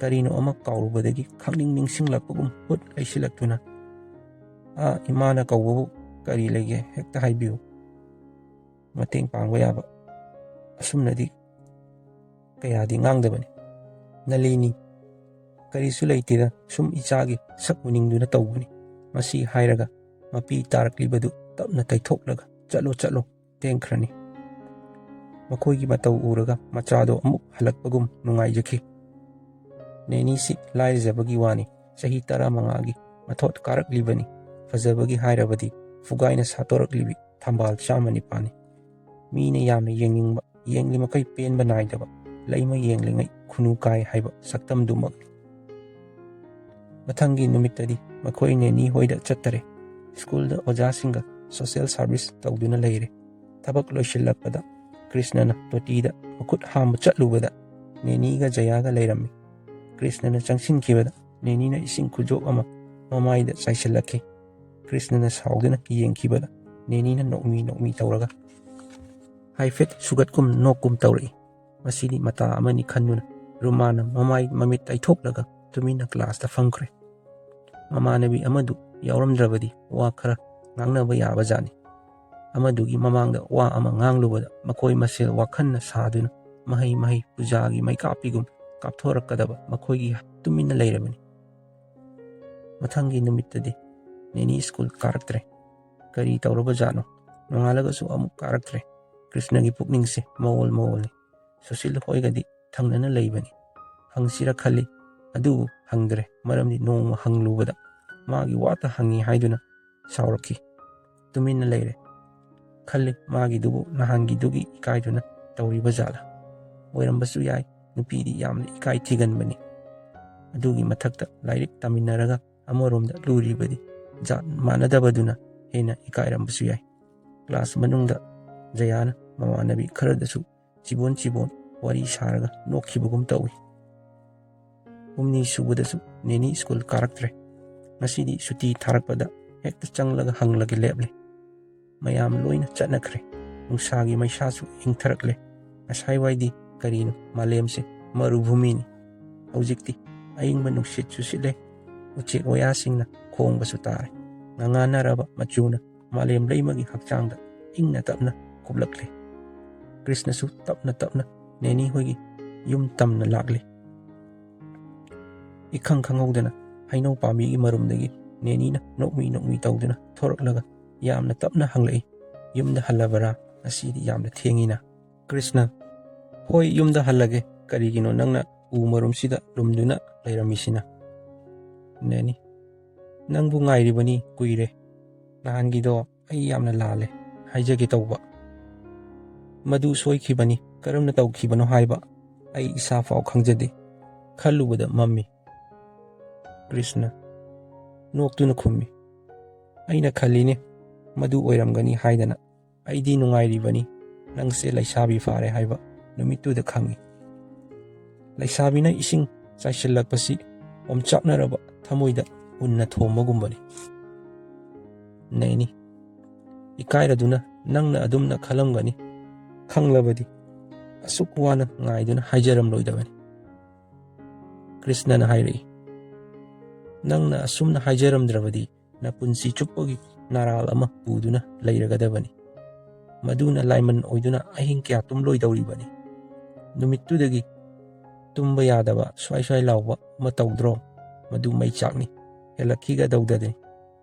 ꯀꯔꯤꯅꯣ ꯑꯃ ꯀꯥꯎꯔꯨꯕꯗꯒꯤ ꯈꯪꯅꯤꯡ ꯅꯤꯡꯁꯤꯡꯂꯛꯄꯒꯨꯝ ꯍꯨꯠ ꯂꯩꯁꯤꯜꯂꯛꯇꯨꯅ, "ꯑꯥ, ꯏꯃꯥꯅ ꯀꯧꯕꯕꯨ ꯀꯔꯤ ꯂꯩꯒꯦ, ꯍꯦꯛꯇ ꯍꯥꯏꯕꯤꯌꯨ, ꯃꯇꯦꯡ ꯄꯥꯡꯕ ꯌꯥꯕ꯫ ꯑꯁꯨꯝꯅꯗꯤ ꯀꯌꯥꯗꯤ ꯉꯥꯡꯗꯕꯅꯤ꯫" ꯅꯂꯤꯅꯤ, "ꯀꯔꯤꯁꯨ ꯂꯩꯇꯦꯗ, ꯁꯨꯝ ꯏꯆꯥꯒꯤ ꯁꯛ ꯎꯅꯤꯡꯗꯨꯅ ꯇꯧꯕꯅꯤ꯫" ꯃꯁꯤ ꯍꯥꯏꯔꯒ ꯃꯄꯤ ꯇꯥꯔꯛꯂꯤꯕꯗꯨ ꯇꯞꯅ ꯇꯩꯊꯣꯛꯂꯒ, "ꯆꯠꯂꯣ, ꯆꯠꯂꯣ, ꯊꯦꯡꯈ꯭ꯔꯅꯤ꯫" ꯃꯈꯣꯏꯒꯤ ꯃꯇꯧ ꯎꯔꯒ ꯃꯆꯥꯗꯣ ꯑꯃꯨꯛ ꯍꯜꯂꯛꯄꯒꯨꯝ ꯅꯨꯡꯉꯥꯏꯖꯈꯤ꯫ ꯅꯦꯅꯤꯁꯤ ꯂꯥꯏꯔꯖꯕꯒꯤ ꯋꯥꯅꯤ, ꯆꯍꯤ ꯇꯔꯥꯃꯉꯥꯒꯤ ꯃꯊꯣꯠ ꯀꯥꯔꯛꯂꯤꯕꯅꯤ꯫ ꯐꯖꯕꯒꯤ ꯍꯥꯏꯔꯕꯗꯤ ꯐꯨꯒꯥꯏꯅ ꯁꯥꯠꯇꯣꯔꯛꯂꯤꯕꯤ ꯊꯝꯕꯥꯜ ꯆꯥꯝꯃ ꯅꯤꯄꯥꯜꯅꯤ꯫ ꯃꯤꯅ ꯌꯥꯝꯅ ꯌꯦꯡꯅꯤꯡꯕ, ꯌꯦꯡꯂꯤ ꯃꯈꯩ ꯄꯦꯟꯕ ꯅꯥꯏꯗꯕ, ꯂꯩꯃ ꯌꯦꯡꯂꯤꯉꯩ ꯈꯨꯅꯨ ꯀꯥꯏ ꯍꯥꯏꯕ ꯁꯛꯇꯝꯗꯨꯃꯛꯅꯤ꯫ ꯃꯊꯪꯒꯤ ꯅꯨꯃꯤꯠꯇꯗꯤ ꯃꯈꯣꯏ ꯅꯦꯅꯤ ꯍꯣꯏꯗ ꯆꯠꯇꯔꯦ꯫ ꯁ꯭ꯀꯨꯜꯗ ꯑꯣꯖꯥꯁꯤꯡꯒ ꯁꯣꯁꯤꯌꯦꯜ ꯁꯥꯔꯚꯤꯁ ꯇꯧꯗꯨꯅ ꯂꯩꯔꯦ꯫ ꯊꯕꯛ ꯂꯣꯏꯁꯤꯜꯂꯛꯄꯗ ꯀ꯭ꯔꯤꯁꯅꯅ ꯇꯣꯇꯤꯗ ꯃꯈꯨꯠ ꯍꯥꯝꯕ ꯆꯠꯂꯨꯕꯗ ꯅꯦꯅꯤꯒ ꯖꯌꯥꯒ ꯂꯩꯔꯝꯃꯤ꯫ ꯀ꯭ꯔꯤꯁꯅꯅ ꯆꯪꯁꯤꯟꯈꯤꯕꯗ ꯅꯦꯅꯤꯅ ꯏꯁꯤꯡ ꯈꯨꯖꯣꯞ ꯑꯃ ꯃꯃꯥꯏꯗ ꯆꯥꯏꯁꯤꯜꯂꯛꯈꯤ꯫ ꯀ꯭ꯔꯤꯁꯅꯅ ꯁꯥꯎꯗꯨꯅ ꯌꯦꯡꯈꯤꯕꯗ ꯅꯦꯅꯤꯅ ꯅꯣꯛꯃꯤ ꯅꯣꯛꯃꯤ ꯇꯧꯔꯒ ꯍꯥꯏꯐꯦꯠ ꯁꯨꯒꯠꯀꯨꯝ ꯅꯣꯛꯀꯨꯝ ꯇꯧꯔꯛꯏ꯫ ꯃꯁꯤꯗꯤ ꯃꯇꯥ ꯑꯃꯅꯤ ꯈꯟꯗꯨꯅ ꯔꯨꯃꯥꯅ ꯃꯃꯥꯏ ꯃꯃꯤꯠ ꯇꯩꯊꯣꯛꯂꯒ ꯇꯨꯃꯤꯟꯅ ꯀ꯭ꯂꯥꯁꯇ ꯐꯝꯈ꯭ꯔꯦ꯫ ꯃꯃꯥꯟꯅꯕꯤ ꯑꯃꯗꯨ ꯌꯥꯎꯔꯝꯗ꯭ꯔꯕꯗꯤ ꯋꯥ ꯈꯔ ꯉꯥꯡꯅꯕ ꯌꯥꯕꯖꯥꯠꯅꯤ꯫ ꯑꯃꯗꯨꯒꯤ ꯃꯃꯥꯡꯗ ꯋꯥ ꯑꯃ ꯉꯥꯡꯂꯨꯕꯗ ꯃꯈꯣꯏ ꯃꯁꯦꯜ ꯋꯥꯈꯜꯅ ꯁꯥꯗꯨꯅ ꯃꯍꯩ ꯃꯍꯩ ꯄꯨꯖꯥꯒꯤ ꯃꯩꯀꯥꯞꯄꯤꯒꯨꯝ ꯀꯥꯞꯊꯣꯔꯛꯀꯗꯕ ꯃꯈꯣꯏꯒꯤ ꯇꯨꯃꯤꯟꯅ ꯂꯩꯔꯕꯅꯤ꯫ ꯃꯊꯪꯒꯤ ꯅꯨꯃꯤꯠꯇꯗꯤ ꯅꯦꯅꯤ ꯁ꯭ꯀꯨꯜ ꯀꯥꯔꯛꯇ꯭ꯔꯦ꯫ ꯀꯔꯤ ꯇꯧꯔꯕꯖꯥꯠꯅꯣ? ꯅꯣꯡꯉꯥꯜꯂꯒꯁꯨ ꯑꯃꯨꯛ ꯀꯥꯔꯛꯇ꯭ꯔꯦ꯫ ꯀ꯭ꯔꯤꯁꯅꯒꯤ ꯄꯨꯛꯅꯤꯡꯁꯦ ꯃꯑꯣꯜ ꯃꯑꯣꯜꯅꯤ꯫ ꯁꯨꯁꯤꯜ ꯍꯣꯏꯒꯗꯤ ꯊꯪꯅꯅ ꯂꯩꯕꯅꯤ꯫ ꯍꯪꯁꯤꯔ ꯈꯜꯂꯤ, ꯑꯗꯨꯕꯨ ꯍꯪꯗ꯭ꯔꯦ, ꯃꯔꯝꯗꯤ ꯅꯣꯡꯃ ꯍꯪꯂꯨꯕꯗ ꯃꯥꯒꯤ ꯋꯥꯇ ꯍꯪꯉꯤ ꯍꯥꯏꯗꯨꯅ ꯁꯥꯎꯔꯛꯈꯤ꯫ ꯇꯨꯃꯤꯟꯅ ꯂꯩꯔꯦ꯫ ꯈꯜꯂꯤ, ꯃꯥꯒꯤꯗꯨꯕꯨ ꯅꯍꯥꯟꯒꯤꯗꯨꯒꯤ ꯏꯀꯥꯏꯗꯨꯅ ꯇꯧꯔꯤꯕ ꯖꯥꯠꯂ? ꯑꯣꯏꯔꯝꯕꯁꯨ ꯌꯥꯏ, ꯅꯨꯄꯤꯗꯤ ꯌꯥꯝꯅ ꯏꯀꯥꯏ ꯊꯤꯒꯟꯕꯅꯤ꯫ ꯑꯗꯨꯒꯤ ꯃꯊꯛꯇ ꯂꯥꯏꯔꯤꯛ ꯇꯝꯃꯤꯟꯅꯔꯒ ꯑꯃꯔꯣꯝꯗ ꯂꯨꯔꯤꯕꯗꯤ ꯖꯥꯠ ꯃꯥꯟꯅꯗꯕꯗꯨꯅ ꯍꯦꯟꯅ ꯏꯀꯥꯏꯔꯝꯕꯁꯨ ꯌꯥꯏ꯫ ꯀ꯭ꯂꯥꯁ ꯃꯅꯨꯡꯗ ꯖꯌꯥꯅ ꯃꯃꯥꯟꯅꯕꯤ ꯈꯔꯗꯁꯨ ꯆꯤꯕꯣꯟ ꯆꯤꯕꯣꯟ ꯋꯥꯔꯤ ꯁꯥꯔꯒ ꯅꯣꯛꯈꯤꯕꯒꯨꯝ ꯇꯧꯏ꯫ ꯍꯨꯝꯅꯤ ꯁꯨꯕꯗꯁꯨ ꯅꯦꯅꯤ ꯁ꯭ꯀꯨꯜ ꯀꯥꯔꯛꯇ꯭ꯔꯦ꯫ ꯉꯁꯤꯗꯤ ꯁꯨꯇꯤ ꯊꯥꯔꯛꯄꯗ ꯍꯦꯛꯇ ꯆꯪꯂꯒ ꯍꯪꯂꯒꯦ ꯂꯦꯞꯂꯦ꯫ ꯃꯌꯥꯝ ꯂꯣꯏꯅ ꯆꯠꯅꯈ꯭ꯔꯦ꯫ ꯅꯨꯡꯁꯥꯒꯤ ꯃꯩꯁꯥꯁꯨ ꯏꯪꯊꯔꯛꯂꯦ꯫ ꯉꯁꯥꯏꯋꯥꯏꯗꯤ ꯀꯔꯤꯅꯣ ꯃꯥꯂꯦꯝꯁꯦ ꯃꯔꯨꯚꯨꯃꯤꯅꯤ꯫ ꯍꯧꯖꯤꯛꯇꯤ ꯑꯏꯪꯕ ꯅꯨꯡꯁꯤꯠꯁꯨ ꯁꯤꯠꯂꯦ꯫ ꯎꯆꯦꯛ ꯋꯥꯌꯥꯁꯤꯡꯅ ꯈꯣꯡꯕꯁꯨ ꯇꯥꯔꯦ꯫ ꯉꯉꯥꯟꯅꯔꯕ ꯃꯆꯨꯅ ꯃꯥꯂꯦꯝ ꯂꯩꯃꯒꯤ ꯍꯛꯆꯥꯡꯗ ꯏꯪꯅ ꯇꯞꯅ ꯀꯨꯞꯂꯛꯂꯦ꯫ ꯀ꯭ꯔꯤꯁꯅꯁꯨ ꯇꯞꯅ ꯇꯞꯅ ꯅꯦꯅꯤ ꯍꯣꯏꯒꯤ ꯌꯨꯝ ꯇꯝꯅ ꯂꯥꯛꯂꯦ꯫ ꯏꯈꯪ ꯈꯪꯍꯧꯗꯅ ꯍꯩꯅꯧ ꯄꯥꯝꯕꯤꯒꯤ ꯃꯔꯨꯝꯗꯒꯤ ꯅꯦꯅꯤꯅ ꯅꯣꯛꯃꯤ ꯅꯣꯛꯃꯤ ꯇꯧꯗꯨꯅ ꯊꯣꯔꯛꯂꯒ ꯌꯥꯝꯅ ꯇꯞꯅ ꯍꯪꯂꯛꯏ, "ꯌꯨꯝꯗ ꯍꯜꯂꯕꯔꯥ? ꯉꯁꯤꯗꯤ ꯌꯥꯝꯅ ꯊꯦꯡꯉꯤꯅ?" ꯀ꯭ꯔꯤꯁꯅ, "ꯍꯣꯏ, ꯌꯨꯝꯗ ꯍꯜꯂꯒꯦ꯫ ꯀꯔꯤꯒꯤꯅꯣ ꯅꯪꯅ ꯎ ꯃꯔꯨꯝꯁꯤꯗ ꯂꯨꯝꯗꯨꯅ ꯂꯩꯔꯝꯃꯤꯁꯤꯅ?" ꯅꯦꯅꯤ, "ꯅꯪꯕꯨ ꯉꯥꯏꯔꯤꯕꯅꯤ ꯀꯨꯏꯔꯦ꯫ ꯅꯍꯥꯟꯒꯤꯗꯣ ꯑꯩ ꯌꯥꯝꯅ ꯂꯥꯜꯂꯦ꯫ ꯍꯥꯏꯖꯒꯦ ꯇꯧꯕ꯫ ꯃꯗꯨ ꯁꯣꯏꯈꯤꯕꯅꯤ꯫ ꯀꯔꯝꯅ ꯇꯧꯈꯤꯕꯅꯣ ꯍꯥꯏꯕ ꯑꯩ ꯏꯁꯥ ꯐꯥꯎ ꯈꯪꯖꯗꯦ꯫ ꯈꯜꯂꯨꯕꯗ ꯃꯝꯃꯤ꯫" ꯀ꯭ꯔꯤꯁꯅ ꯅꯣꯛꯇꯨꯅ ꯈꯨꯝꯃꯤ, "ꯑꯩꯅ ꯈꯜꯂꯤꯅꯦ ꯃꯗꯨ ꯑꯣꯏꯔꯝꯒꯅꯤ ꯍꯥꯏꯗꯅ꯫ ꯑꯩꯗꯤ ꯅꯨꯡꯉꯥꯏꯔꯤꯕꯅꯤ, ꯅꯪꯁꯦ ꯂꯩꯁꯥꯕꯤ ꯐꯥꯔꯦ ꯍꯥꯏꯕ ꯅꯨꯃꯤꯠꯇꯨꯗ ꯈꯪꯉꯤ꯫ ꯂꯩꯁꯥꯕꯤꯅ ꯏꯁꯤꯡ ꯆꯥꯏꯁꯤꯜꯂꯛꯄꯁꯤ ꯑꯣꯝꯆꯥꯛꯅꯔꯕ ꯊꯃꯣꯏꯗ ꯎꯟꯅ ꯊꯣꯝꯕꯒꯨꯝꯕꯅꯤ꯫" ꯅꯦꯅꯤ, ꯏꯀꯥꯏꯔꯗꯨꯅ, "ꯅꯪꯅ ꯑꯗꯨꯝꯅ ꯈꯜꯂꯝꯒꯅꯤ꯫ ꯈꯪꯂꯕꯗꯤ ꯑꯁꯨꯛ ꯋꯥꯅ ꯉꯥꯏꯗꯨꯅ ꯍꯥꯏꯖꯔꯝꯂꯣꯏꯗꯕꯅꯤ꯫ ꯀ꯭ꯔꯤꯁꯅꯅ ꯍꯥꯏꯔꯛꯏ, "ꯅꯪꯅ ꯑꯁꯨꯝꯅ ꯍꯥꯏꯖꯔꯝꯗ꯭ꯔꯕꯗꯤ ꯅꯄꯨꯟꯁꯤ ꯆꯨꯞꯄꯒꯤ ꯅꯥꯔꯥꯜ ꯑꯃ ꯄꯨꯗꯨꯅ ꯂꯩꯔꯒꯗꯕꯅꯤ꯫ ꯃꯗꯨꯅ ꯂꯥꯏꯃꯟ ꯑꯣꯏꯗꯨꯅ ꯑꯍꯤꯡ ꯀꯌꯥ ꯇꯨꯝꯂꯣꯏꯗꯧꯔꯤꯕꯅꯤ꯫ ꯅꯨꯃꯤꯠꯇꯨꯗꯒꯤ ꯇꯨꯝꯕ ꯌꯥꯗꯕ ꯁ꯭ꯋꯥꯏ ꯁ꯭ꯋꯥꯏ ꯂꯥꯎꯕ ꯑꯃ ꯇꯧꯗ꯭ꯔꯣ? ꯃꯗꯨ ꯃꯩꯆꯥꯛꯅꯤ, ꯍꯦꯜꯂꯛꯈꯤꯒꯗꯧꯗꯅꯤ꯫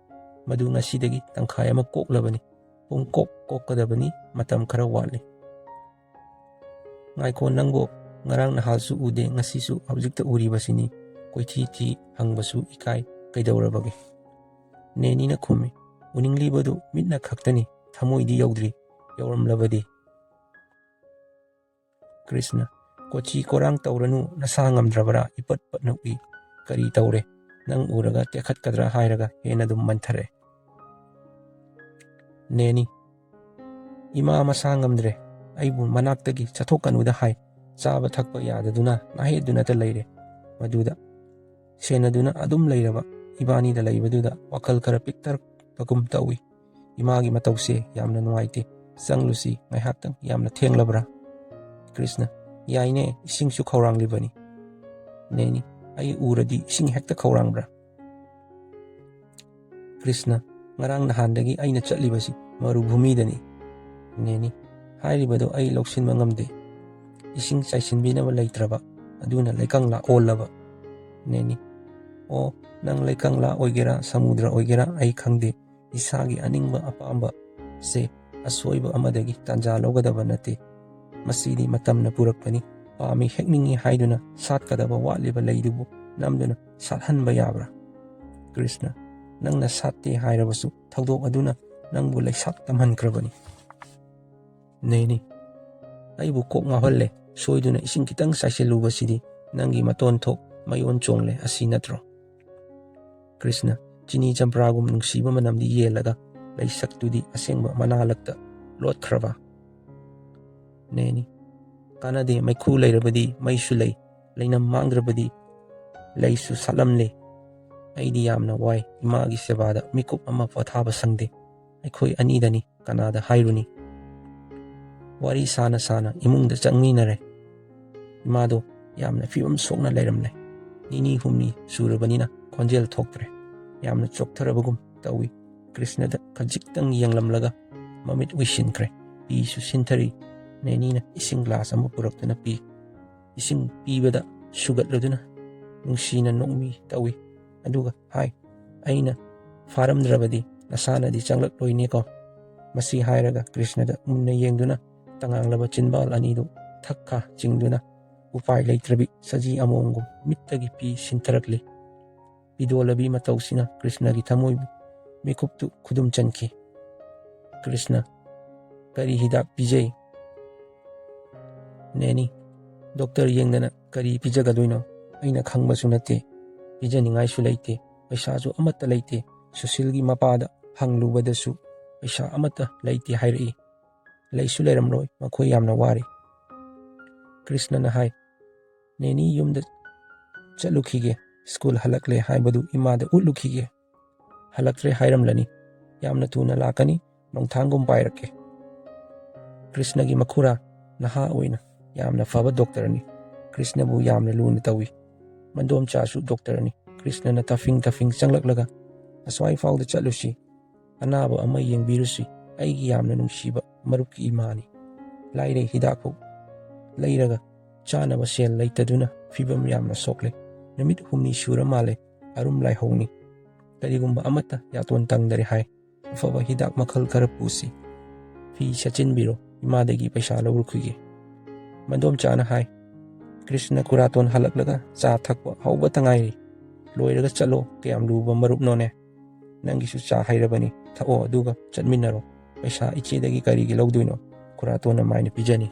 ꯃꯗꯨ ꯉꯁꯤꯗꯒꯤ ꯇꯪꯈꯥꯏ ꯑꯃ ꯀꯣꯛꯂꯕꯅꯤ꯫ ꯄꯨꯡ ꯀꯣꯛ ꯀꯣꯛꯀꯗꯕꯅꯤ, ꯃꯇꯝ ꯈꯔ ꯋꯥꯠꯂꯤ꯫" "ꯉꯥꯏꯈꯣ, ꯅꯪꯕꯨ ꯉꯔꯥꯡ ꯅꯍꯥꯜꯁꯨ ꯎꯗꯦ, ꯉꯁꯤꯁꯨ ꯍꯧꯖꯤꯛꯇ ꯎꯔꯤꯕꯁꯤꯅꯤ꯫ ꯀꯣꯏꯊꯤ ꯊꯤ ꯍꯪꯕꯁꯨ ꯏꯀꯥꯏ, ꯀꯩꯗꯧꯔꯕꯒꯦ?" ꯅꯦꯅꯤꯅ ꯈꯨꯝꯃꯤ, "ꯎꯅꯤꯡꯂꯤꯕꯗꯨ ꯃꯤꯠꯅ ꯈꯛꯇꯅꯤ, ꯊꯃꯣꯏꯗꯤ ꯌꯧꯗ꯭ꯔꯤ꯫ ꯌꯧꯔꯝꯂꯕꯗꯤ?" ꯀ꯭ꯔꯤꯁꯅ, "ꯀꯣꯆꯤ ꯀꯣꯔꯥꯡ ꯇꯧꯔꯅꯨ, ꯅꯁꯥ ꯉꯝꯗ꯭ꯔꯕꯔꯥ? ꯏꯄꯠ ꯄꯠꯅ ꯎꯏ꯫ ꯀꯔꯤ ꯇꯧꯔꯦ? ꯅꯪ ꯎꯔꯒ ꯇꯦꯛꯈꯠꯀꯗ꯭ꯔꯥ ꯍꯥꯏꯔꯒ ꯍꯦꯟꯅ ꯑꯗꯨꯝ ꯃꯟꯊꯔꯛꯑꯦ꯫" ꯅꯦꯅꯤ, "ꯏꯃꯥ ꯃꯁꯥ ꯉꯝꯗ꯭ꯔꯦ, ꯑꯩꯕꯨ ꯃꯅꯥꯛꯇꯒꯤ ꯆꯠꯊꯣꯛꯀꯅꯨꯗ ꯍꯥꯏ꯫ ꯆꯥꯕ ꯊꯛꯄ ꯌꯥꯗꯗꯨꯅ ꯅꯥꯍꯦꯗꯨꯅꯇ ꯂꯩꯔꯦ꯫ ꯃꯗꯨꯗ ꯁꯦꯟꯅꯗꯨꯅ ꯑꯗꯨꯝ ꯂꯩꯔꯕ ꯏꯕꯥꯅꯤꯗ ꯂꯩꯕꯗꯨꯗ ꯋꯥꯈꯜ ꯈꯔ ꯄꯤꯛꯊꯔꯛꯄꯒꯨꯝ ꯇꯧꯏ꯫ ꯏꯃꯥꯒꯤ ꯃꯇꯧꯁꯦ ꯌꯥꯝꯅ ꯅꯨꯡꯉꯥꯏꯇꯦ꯫ ꯆꯪꯂꯨꯁꯤ, ꯉꯥꯏꯍꯥꯛꯇꯪ ꯌꯥꯝꯅ ꯊꯦꯡꯂꯕ꯭ꯔꯥ?" ꯀ꯭ꯔꯤꯁꯅ, "ꯌꯥꯏꯅꯦ, ꯏꯁꯤꯡꯁꯨ ꯈꯧꯔꯥꯡꯂꯤꯕꯅꯤ꯫" ꯅꯦꯅꯤ, "ꯑꯩ ꯎꯔꯗꯤ ꯏꯁꯤꯡ ꯍꯦꯛꯇ ꯈꯧꯔꯥꯡꯕ꯭ꯔꯥ?" ꯀ꯭ꯔꯤꯁꯅ, "ꯉꯔꯥꯡ ꯅꯍꯥꯟꯗꯒꯤ ꯑꯩꯅ ꯆꯠꯂꯤꯕꯁꯤ ꯃꯔꯨꯚꯨꯃꯤꯗꯅꯤ꯫" ꯅꯦꯅꯤ, "ꯍꯥꯏꯔꯤꯕꯗꯨ ꯑꯩ ꯂꯧꯁꯤꯟꯕ ꯉꯝꯗꯦ꯫ ꯏꯁꯤꯡ ꯆꯥꯏꯁꯤꯟꯕꯤꯅꯕ ꯂꯩꯇ꯭ꯔꯕ, ꯑꯗꯨꯅ ꯂꯩꯀꯪꯂꯥ ꯑꯣꯜꯂꯕ꯫" ꯅꯦꯅꯤ, "ꯑꯣ, ꯅꯪ ꯂꯩꯀꯪꯂꯥ ꯑꯣꯏꯒꯦꯔꯥ, ꯁꯃꯨꯗ꯭ꯔ ꯑꯣꯏꯒꯦꯔꯥ, ꯑꯩ ꯈꯪꯗꯦ꯫ ꯏꯁꯥꯒꯤ ꯑꯅꯤꯡꯕ ꯑꯄꯥꯝꯕꯁꯦ ꯑꯁꯣꯏꯕ ꯑꯃꯗꯒꯤ ꯇꯥꯟꯖꯥ ꯂꯧꯒꯗꯕ ꯅꯠꯇꯦ꯫ ꯃꯁꯤꯗꯤ ꯃꯇꯝꯅ ꯄꯨꯔꯛꯄꯅꯤ꯫ ꯄꯥꯝꯃꯤ, ꯍꯦꯛꯅꯤꯡꯉꯤ ꯍꯥꯏꯗꯨꯅ ꯁꯥꯠꯀꯗꯕ ꯋꯥꯠꯂꯤꯕ ꯂꯩꯗꯨꯕꯨ ꯅꯝꯗꯨꯅ ꯁꯥꯠꯍꯟꯕ ꯌꯥꯕ꯭ꯔꯥ?" ꯀ꯭ꯔꯤꯁꯅ, "ꯅꯪꯅ ꯁꯥꯠꯇꯦ ꯍꯥꯏꯔꯕꯁꯨ ꯊꯧꯗꯣꯛ ꯑꯗꯨꯅ ꯅꯪꯕꯨ ꯂꯩꯁꯥꯠ ꯇꯝꯍꯟꯈ꯭ꯔꯕꯅꯤ꯫" ꯅꯦꯅꯤ, "ꯑꯩꯕꯨ ꯀꯣꯛ ꯉꯥꯎꯍꯜꯂꯦ꯫ ꯁꯣꯏꯗꯨꯅ ꯏꯁꯤꯡ ꯈꯤꯇꯪ ꯆꯥꯏꯁꯤꯜꯂꯨꯕꯁꯤꯗꯤ ꯅꯪꯒꯤ ꯃꯇꯣꯟ ꯊꯣꯛ ꯃꯌꯣꯟ ꯆꯣꯡꯂꯦ, ꯑꯁꯤ ꯅꯠꯇ꯭ꯔꯣ?" ꯀ꯭ꯔꯤꯁꯅ, "ꯆꯤꯅꯤ ꯆꯝꯄ꯭ꯔꯥꯒꯨꯝ ꯅꯨꯡꯁꯤꯕ ꯃꯅꯝꯗꯤ ꯌꯦꯜꯂꯒ ꯂꯩꯁꯛꯇꯨꯗꯤ ꯑꯁꯦꯡꯕ ꯃꯅꯥ ꯂꯛꯇ ꯂꯣꯠꯈ꯭ꯔꯕ?" ꯅꯦꯅꯤ, "ꯀꯥꯟꯅꯗꯦ, ꯃꯩꯈꯨ ꯂꯩꯔꯕꯗꯤ ꯃꯩꯁꯨ ꯂꯩ, ꯂꯩꯅꯝ ꯃꯥꯡꯗ꯭ꯔꯕꯗꯤ ꯂꯩꯁꯨ ꯁꯥꯠꯂꯝꯂꯦ꯫ ꯑꯩꯗꯤ ꯌꯥꯝꯅ ꯋꯥꯏ, ꯏꯃꯥꯒꯤ ꯁꯦꯕꯥꯗ ꯃꯤꯀꯨꯞ ꯑꯃ ꯄꯣꯊꯥꯕ ꯁꯪꯗꯦ꯫ ꯑꯩꯈꯣꯏ ꯑꯅꯤꯗꯅꯤ, ꯀꯅꯥꯗ ꯍꯥꯏꯔꯨꯅꯤ?" ꯋꯥꯔꯤ ꯁꯥꯅ ꯁꯥꯅ ꯏꯃꯨꯡꯗ ꯆꯪꯃꯤꯟꯅꯔꯦ꯫ ꯏꯃꯥꯗꯣ ꯌꯥꯝꯅ ꯐꯤꯕꯝ ꯁꯣꯛꯅ ꯂꯩꯔꯝꯂꯦ꯫ ꯅꯤꯅꯤ ꯍꯨꯝꯅꯤ ꯁꯨꯔꯕꯅꯤꯅ ꯈꯣꯟꯖꯦꯜ ꯊꯣꯛꯇ꯭ꯔꯦ꯫ ꯌꯥꯝꯅ ꯆꯣꯛꯊꯔꯕꯒꯨꯝ ꯇꯧꯏ꯫ ꯀ꯭ꯔꯤꯁꯅꯗ ꯈꯖꯤꯛꯇꯪ ꯌꯦꯡꯂꯝꯂꯒ ꯃꯃꯤꯠ ꯎꯏꯁꯤꯟꯈ꯭ꯔꯦ꯫ ꯄꯤꯁꯨ ꯁꯤꯟꯊꯔꯤ꯫ ꯅꯦꯅꯤꯅ ꯏꯁꯤꯡ ꯒ꯭ꯂꯥꯁ ꯑꯃ ꯄꯨꯔꯛꯇꯨꯅ ꯄꯤ꯫ ꯏꯁꯤꯡ ꯄꯤꯕꯗ ꯁꯨꯒꯠꯂꯗꯨꯅ ꯅꯨꯡꯁꯤꯅ ꯅꯣꯛꯃꯤ ꯇꯧꯏ꯫ ꯑꯗꯨꯒ ꯍꯥꯏ, "ꯑꯩꯅ ꯐꯥꯔꯝꯗ꯭ꯔꯕꯗꯤ ꯅꯁꯥꯅꯗꯤ ꯆꯪꯂꯛꯂꯣꯏꯅꯦꯀꯣ?" ꯃꯁꯤ ꯍꯥꯏꯔꯒ ꯀ꯭ꯔꯤꯁꯅꯗ ꯃꯨꯟꯅ ꯌꯦꯡꯗꯨꯅ ꯇꯉꯥꯡꯂꯕ ꯆꯤꯟꯕꯥꯜ ꯑꯅꯤꯗꯨ ꯊꯛ ꯈꯥ ꯆꯤꯡꯗꯨꯅ ꯎꯄꯥꯏ ꯂꯩꯇ꯭ꯔꯕꯤ ꯁꯖꯤ ꯑꯃꯣꯝꯒꯨꯝ ꯃꯤꯠꯇꯒꯤ ꯄꯤ ꯁꯤꯟꯊꯔꯛꯂꯤ꯫ ꯄꯤꯗꯣꯂꯕꯤ ꯃꯇꯧꯁꯤꯅ ꯀ꯭ꯔꯤꯁꯅꯒꯤ ꯊꯃꯣꯏ ꯃꯤꯀꯨꯞꯇꯨ ꯈꯨꯗꯨꯝ ꯆꯟꯈꯤ꯫ ꯀ꯭ꯔꯤꯁꯅ, "ꯀꯔꯤ ꯍꯤꯗꯥꯛ ꯄꯤꯖꯩ?" "ꯅꯦꯅꯤ, ꯗꯣꯛꯇꯔ ꯌꯦꯡꯗꯅ ꯀꯔꯤ ꯄꯤꯖꯒꯗꯣꯏꯅꯣ? ꯑꯩꯅ ꯈꯪꯕꯁꯨ ꯅꯠꯇꯦ, ꯄꯤꯖꯅꯤꯡꯉꯥꯏꯁꯨ ꯂꯩꯇꯦ, ꯄꯩꯁꯥꯁꯨ ꯑꯃꯠꯇ ꯂꯩꯇꯦ꯫ ꯁꯨꯁꯤꯜꯒꯤ ꯃꯄꯥꯗ ꯍꯪꯂꯨꯕꯗꯁꯨ ꯄꯩꯁꯥ ꯑꯃꯠꯇ ꯂꯩꯇꯦ ꯍꯥꯏꯔꯛꯏ꯫ ꯂꯩꯁꯨ ꯂꯩꯔꯝꯂꯣꯏ, ꯃꯈꯣꯏ ꯌꯥꯝꯅ ꯋꯥꯔꯤ꯫" ꯀ꯭ꯔꯤꯁꯅꯅ ꯍꯥꯏ, "ꯅꯦꯅꯤ ꯌꯨꯝꯗ ꯆꯠꯂꯨꯈꯤꯒꯦ, ꯁ꯭ꯀꯨꯜ ꯍꯜꯂꯛꯂꯦ ꯍꯥꯏꯕꯗꯨ ꯏꯃꯥꯗ ꯎꯠꯂꯨꯈꯤꯒꯦ꯫ ꯍꯜꯂꯛꯇ꯭ꯔꯦ ꯍꯥꯏꯔꯝꯂꯅꯤ꯫ ꯌꯥꯝꯅ ꯊꯨꯅ ꯂꯥꯛꯀꯅꯤ, ꯅꯣꯡꯊꯥꯡꯒꯨꯝ ꯄꯥꯏꯔꯛꯀꯦ꯫" ꯀ꯭ꯔꯤꯁꯅꯒꯤ ꯃꯈꯨꯔꯥ ꯅꯍꯥ ꯑꯣꯏꯅ ꯌꯥꯝꯅ ꯐꯕ ꯗꯣꯛꯇꯔꯅꯤ꯫ ꯀ꯭ꯔꯤꯁꯅꯕꯨ ꯌꯥꯝꯅ ꯂꯨꯅ ꯇꯧꯏ꯫ ꯃꯗꯣꯝꯆꯥꯁꯨ ꯗꯣꯛꯇꯔꯅꯤ꯫ ꯀ꯭ꯔꯤꯁꯅꯅ ꯇꯐꯤꯡ ꯇꯐꯤꯡ ꯆꯪꯂꯛꯂꯒ, "ꯑꯁ꯭ꯋꯥꯏ ꯐꯥꯎꯗ ꯆꯠꯂꯨꯁꯤ꯫ ꯑꯅꯥꯕ ꯑꯃ ꯌꯦꯡꯕꯤꯔꯨꯁꯤ꯫ ꯑꯩꯒꯤ ꯌꯥꯝꯅ ꯅꯨꯡꯁꯤꯕ ꯃꯔꯨꯞꯀꯤ ꯏꯃꯥꯅꯤ꯫ ꯂꯥꯏꯔꯩ ꯍꯤꯗꯥꯛ ꯐꯥꯎ ꯂꯩꯔꯒ ꯆꯥꯅꯕ ꯁꯦꯜ ꯂꯩꯇꯗꯨꯅ ꯐꯤꯕꯝ ꯌꯥꯝꯅ ꯁꯣꯛꯂꯦ꯫ ꯅꯨꯃꯤꯠ ꯍꯨꯝꯅꯤ ꯁꯨꯔ ꯃꯥꯜꯂꯦ꯫ ꯑꯔꯨꯝ ꯂꯥꯏꯍꯧꯅꯤ꯫ ꯀꯔꯤꯒꯨꯝꯕ ꯑꯃꯠꯇ ꯌꯥꯇꯣꯟ ꯇꯪꯗꯔꯦ ꯍꯥꯏ꯫ ꯑꯐꯕ ꯍꯤꯗꯥꯛ ꯃꯈꯜ ꯈꯔ ꯄꯨꯁꯤ꯫ ꯐꯤ ꯁꯦꯠꯆꯤꯟꯕꯤꯔꯣ, ꯏꯃꯥꯗꯒꯤ ꯄꯩꯁꯥ ꯂꯧꯔꯨꯈꯤꯒꯦ꯫" ꯃꯗꯣꯝꯆꯥꯅ ꯍꯥꯏ, "ꯀ꯭ꯔꯤꯁꯅ ꯈꯨꯔꯥꯇꯣꯟ ꯍꯜꯂꯛꯂꯒ ꯆꯥ ꯊꯛꯄ ꯍꯧꯕꯇ ꯉꯥꯏꯔꯤ꯫ ꯂꯣꯏꯔꯒ ꯆꯠꯂꯣ, ꯀꯌꯥꯝ ꯂꯨꯕ ꯃꯔꯨꯞꯅꯣꯅꯦ꯫ ꯅꯪꯒꯤꯁꯨ ꯆꯥ ꯍꯩꯔꯕꯅꯤ, ꯊꯛꯑꯣ, ꯑꯗꯨꯒ ꯆꯠꯃꯤꯟꯅꯔꯣ꯫ ꯄꯩꯁꯥ ꯏꯆꯦꯗꯒꯤ ꯀꯔꯤꯒꯤ ꯂꯧꯗꯣꯏꯅꯣ? ꯈꯨꯔꯥꯇꯣꯟꯅ ꯃꯥꯏꯅ ꯄꯤꯖꯅꯤ꯫"